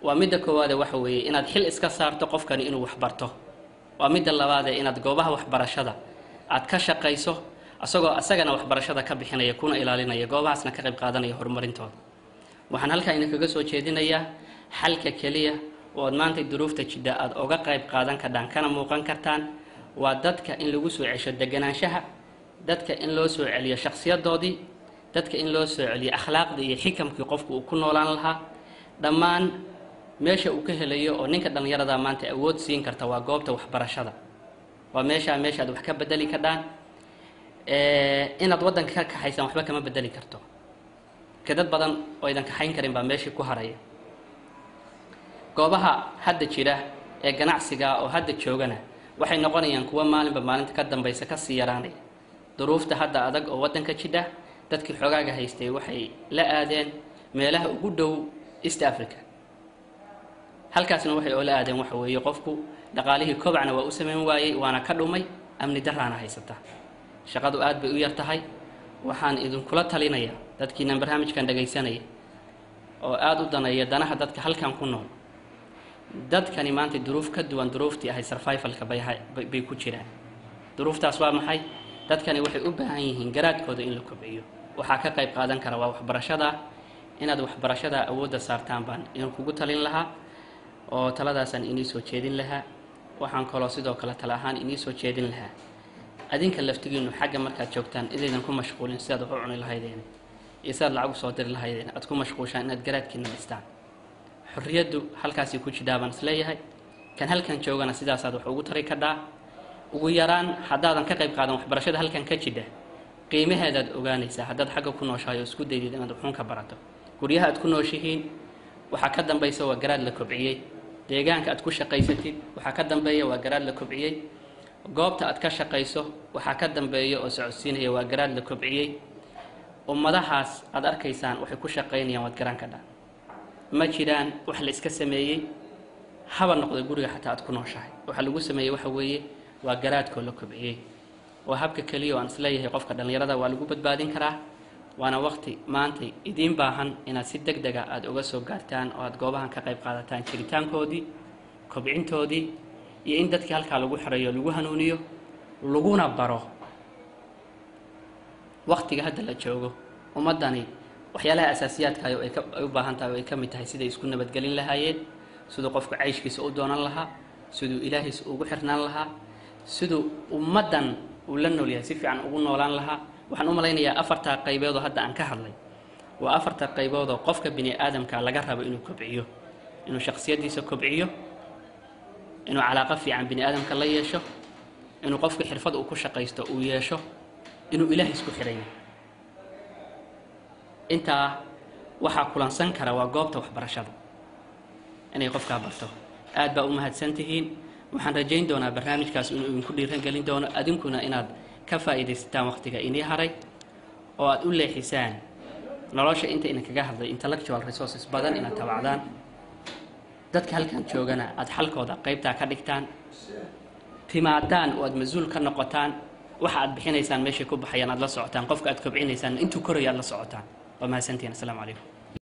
Waa midda koowaade, waxa weeye inaad xil iska saarto qofkani inuu wax barto. Waa midda labaadee, inaad goobaha waxbarashada aad ka shaqayso, asagoo asagana waxbarashada ka bixinaya kuna ilaalinaya, goobahaasna ka qayb qaadanaya horumarintooda. Waxaan halkaa idinkaga soo jeedinayaa xalka keliya oo aad maanta duruufta jidda aada oga qayb qaadan kardhaan kana muuqan kartaan waa dadka in lagu soo cesho deganaanshaha, dadka in loo soo celiyo shakhsiyadoodii, dadka in loo soo celiyo akhlaaqdii iyo xikamkii qofku uu ku noolaan lahaa. Dhammaan meesha uu ka helayo oo ninka dhallinyarada maanta awood siin karta waa goobta waxbarashada. Waa meeshaa meeshaad wax ka bedeli kardhaan. Inaad waddanka ka kaxaysaan waxba kama bedeli karto, ka dad badan oo aydan kaxayn karin baa meeshii ku haraya. Goobaha hadda jira ee ganacsiga oo hadda joogana waxay noqonayaan kuwo maalinba maalinta ka dambaysa kasii yaraanaya. Duruufta hadda adag oo waddanka jidha, dadkii xoogaaga haystay waxay la aadeen meelaha ugu dhow East Africa. Halkaasna waxay oola aadeen waxa weeye qofku dhaqaalihii kobacna waa u samayn waayey, waana ka dhumay, amni daraana haysata, shaqadu aad bay u yar tahay. Waxaan idinkula talinayaa dadkiinan barnaamijkan dhagaysanaya oo aada u daneeya danaha dadka halkan ku nool, dadkani maanta duruuf ka duwan duruuftii ahay survivalka bay ku jiraan. Duruuftaas waa maxay? Dadkani waxay u baahan yihiin garaadkooda in la kobciyo. Waxaa ka qayb qaadan kara waa waxbarashada. Inaad waxbarashada awoodda saartaan baan idinkugu talin lahaa, oo taladaasaan inii soo jeedin lahaa. Waxaan kaloo sidoo kale tala ahaan inii soo jeedin lahaa, adinka laftigiinu xagga markaad joogtaan idaydan ku mashquulin sidaad wax u cuni lahaydeen iyo sidaad lacag usoo diri lahaydeen, aad ku mashquushaan inaad garaadkiina dhistaan. Xorriyaddu halkaasay ku jidhaa baan isleeyahay. Kan halkan joogana sidaasaad wax ugu tari kadhaa. Ugu yaraan haddaadan ka qayb qaadan waxbarashada halkan ka jidha, qiimaheedaad ogaanaysaa haddaad xagga ku nooshahay oo isku daydid inaad wuxuun ka barato. Guryaha aad ku nooshihiin waxaa ka dambaysa waa garaad la kobciyey. Deegaanka aad ku shaqaysatid waxaa ka dambeeya waa garaad la kobciyey. Goobta aad ka shaqayso waxaa ka dambeeya oo socodsiinaya waa garaad la kobciyey. Ummadahaas aad arkaysaan waxay ku shaqaynayaan waad garan kadhaan. Ma jiraan wax la iska sameeyey, haba noqda guriga xataa aad ku nooshahay. Waxa lagu sameeyey waxa weeye waa garaadkoo la kobciyey. Waa habka keliya oo aan isleeyahay qofka dhallinyarada waa lagu badbaadin karaa. Waana waqti maantay idiin baahan inaad si deg dega aada uga soo gaartaan oo aada goobahan ka qayb qaadataan jiritaankoodii, kobcintoodii, iyo in dadkii halkaa lagu xereeyo, lagu hanuuniyo, laguna baro. Waqtiga hadda la joogo ummaddani waxyaalaha asaasiyaadka ay u baahan tahay oo ay ka mid tahay siday isku nabadgelin lahaayeen, siduu qofku cayshkiisa u doonan lahaa, siduu ilaahiisa ugu xirnaan lahaa, siduu ummaddan uu la nool yahay si fiican ugu noolaan lahaa. Waxaan u malaynayaa afartaa qayboodoo hadda aan ka hadlay waa afarta qayboodoo qofka bini aadamka laga rabo inuu kobciyo: inuu shakhsiyaddiisa kobciyo, inuu calaaqo fiican bini aadamka la yeesho, inuu qofku xirfad uu ku shaqaysto uu yeesho, inuu ilaahay isku xiran yahay. Intaa waxaa kulansan kara waa goobta waxbarashada inay qofkaa barto. Aad baa u mahadsan tihiin. Waxaan rajayn doonaa barnaamijkaas inuu idinku dhiiran gelin doono, adinkuna inaad ka faa'iidaysataan waqtiga inii haray oo aad u leexisaan nolosha inta idinkaga hadlay intellectual resources badan inaad tabacdaan, dadka halkan joogana aad xalkooda qaybtaa ka dhigtaan, timaadaan oo aad mas-uul ka noqotaan. Waxa aad bixinaysaan meeshay ku baxayaan aad la socotaan, qofka aad kobcinaysaan intuu korayo aad la socotaan. Waa mahadsantihiin. Asalaamu calaykum.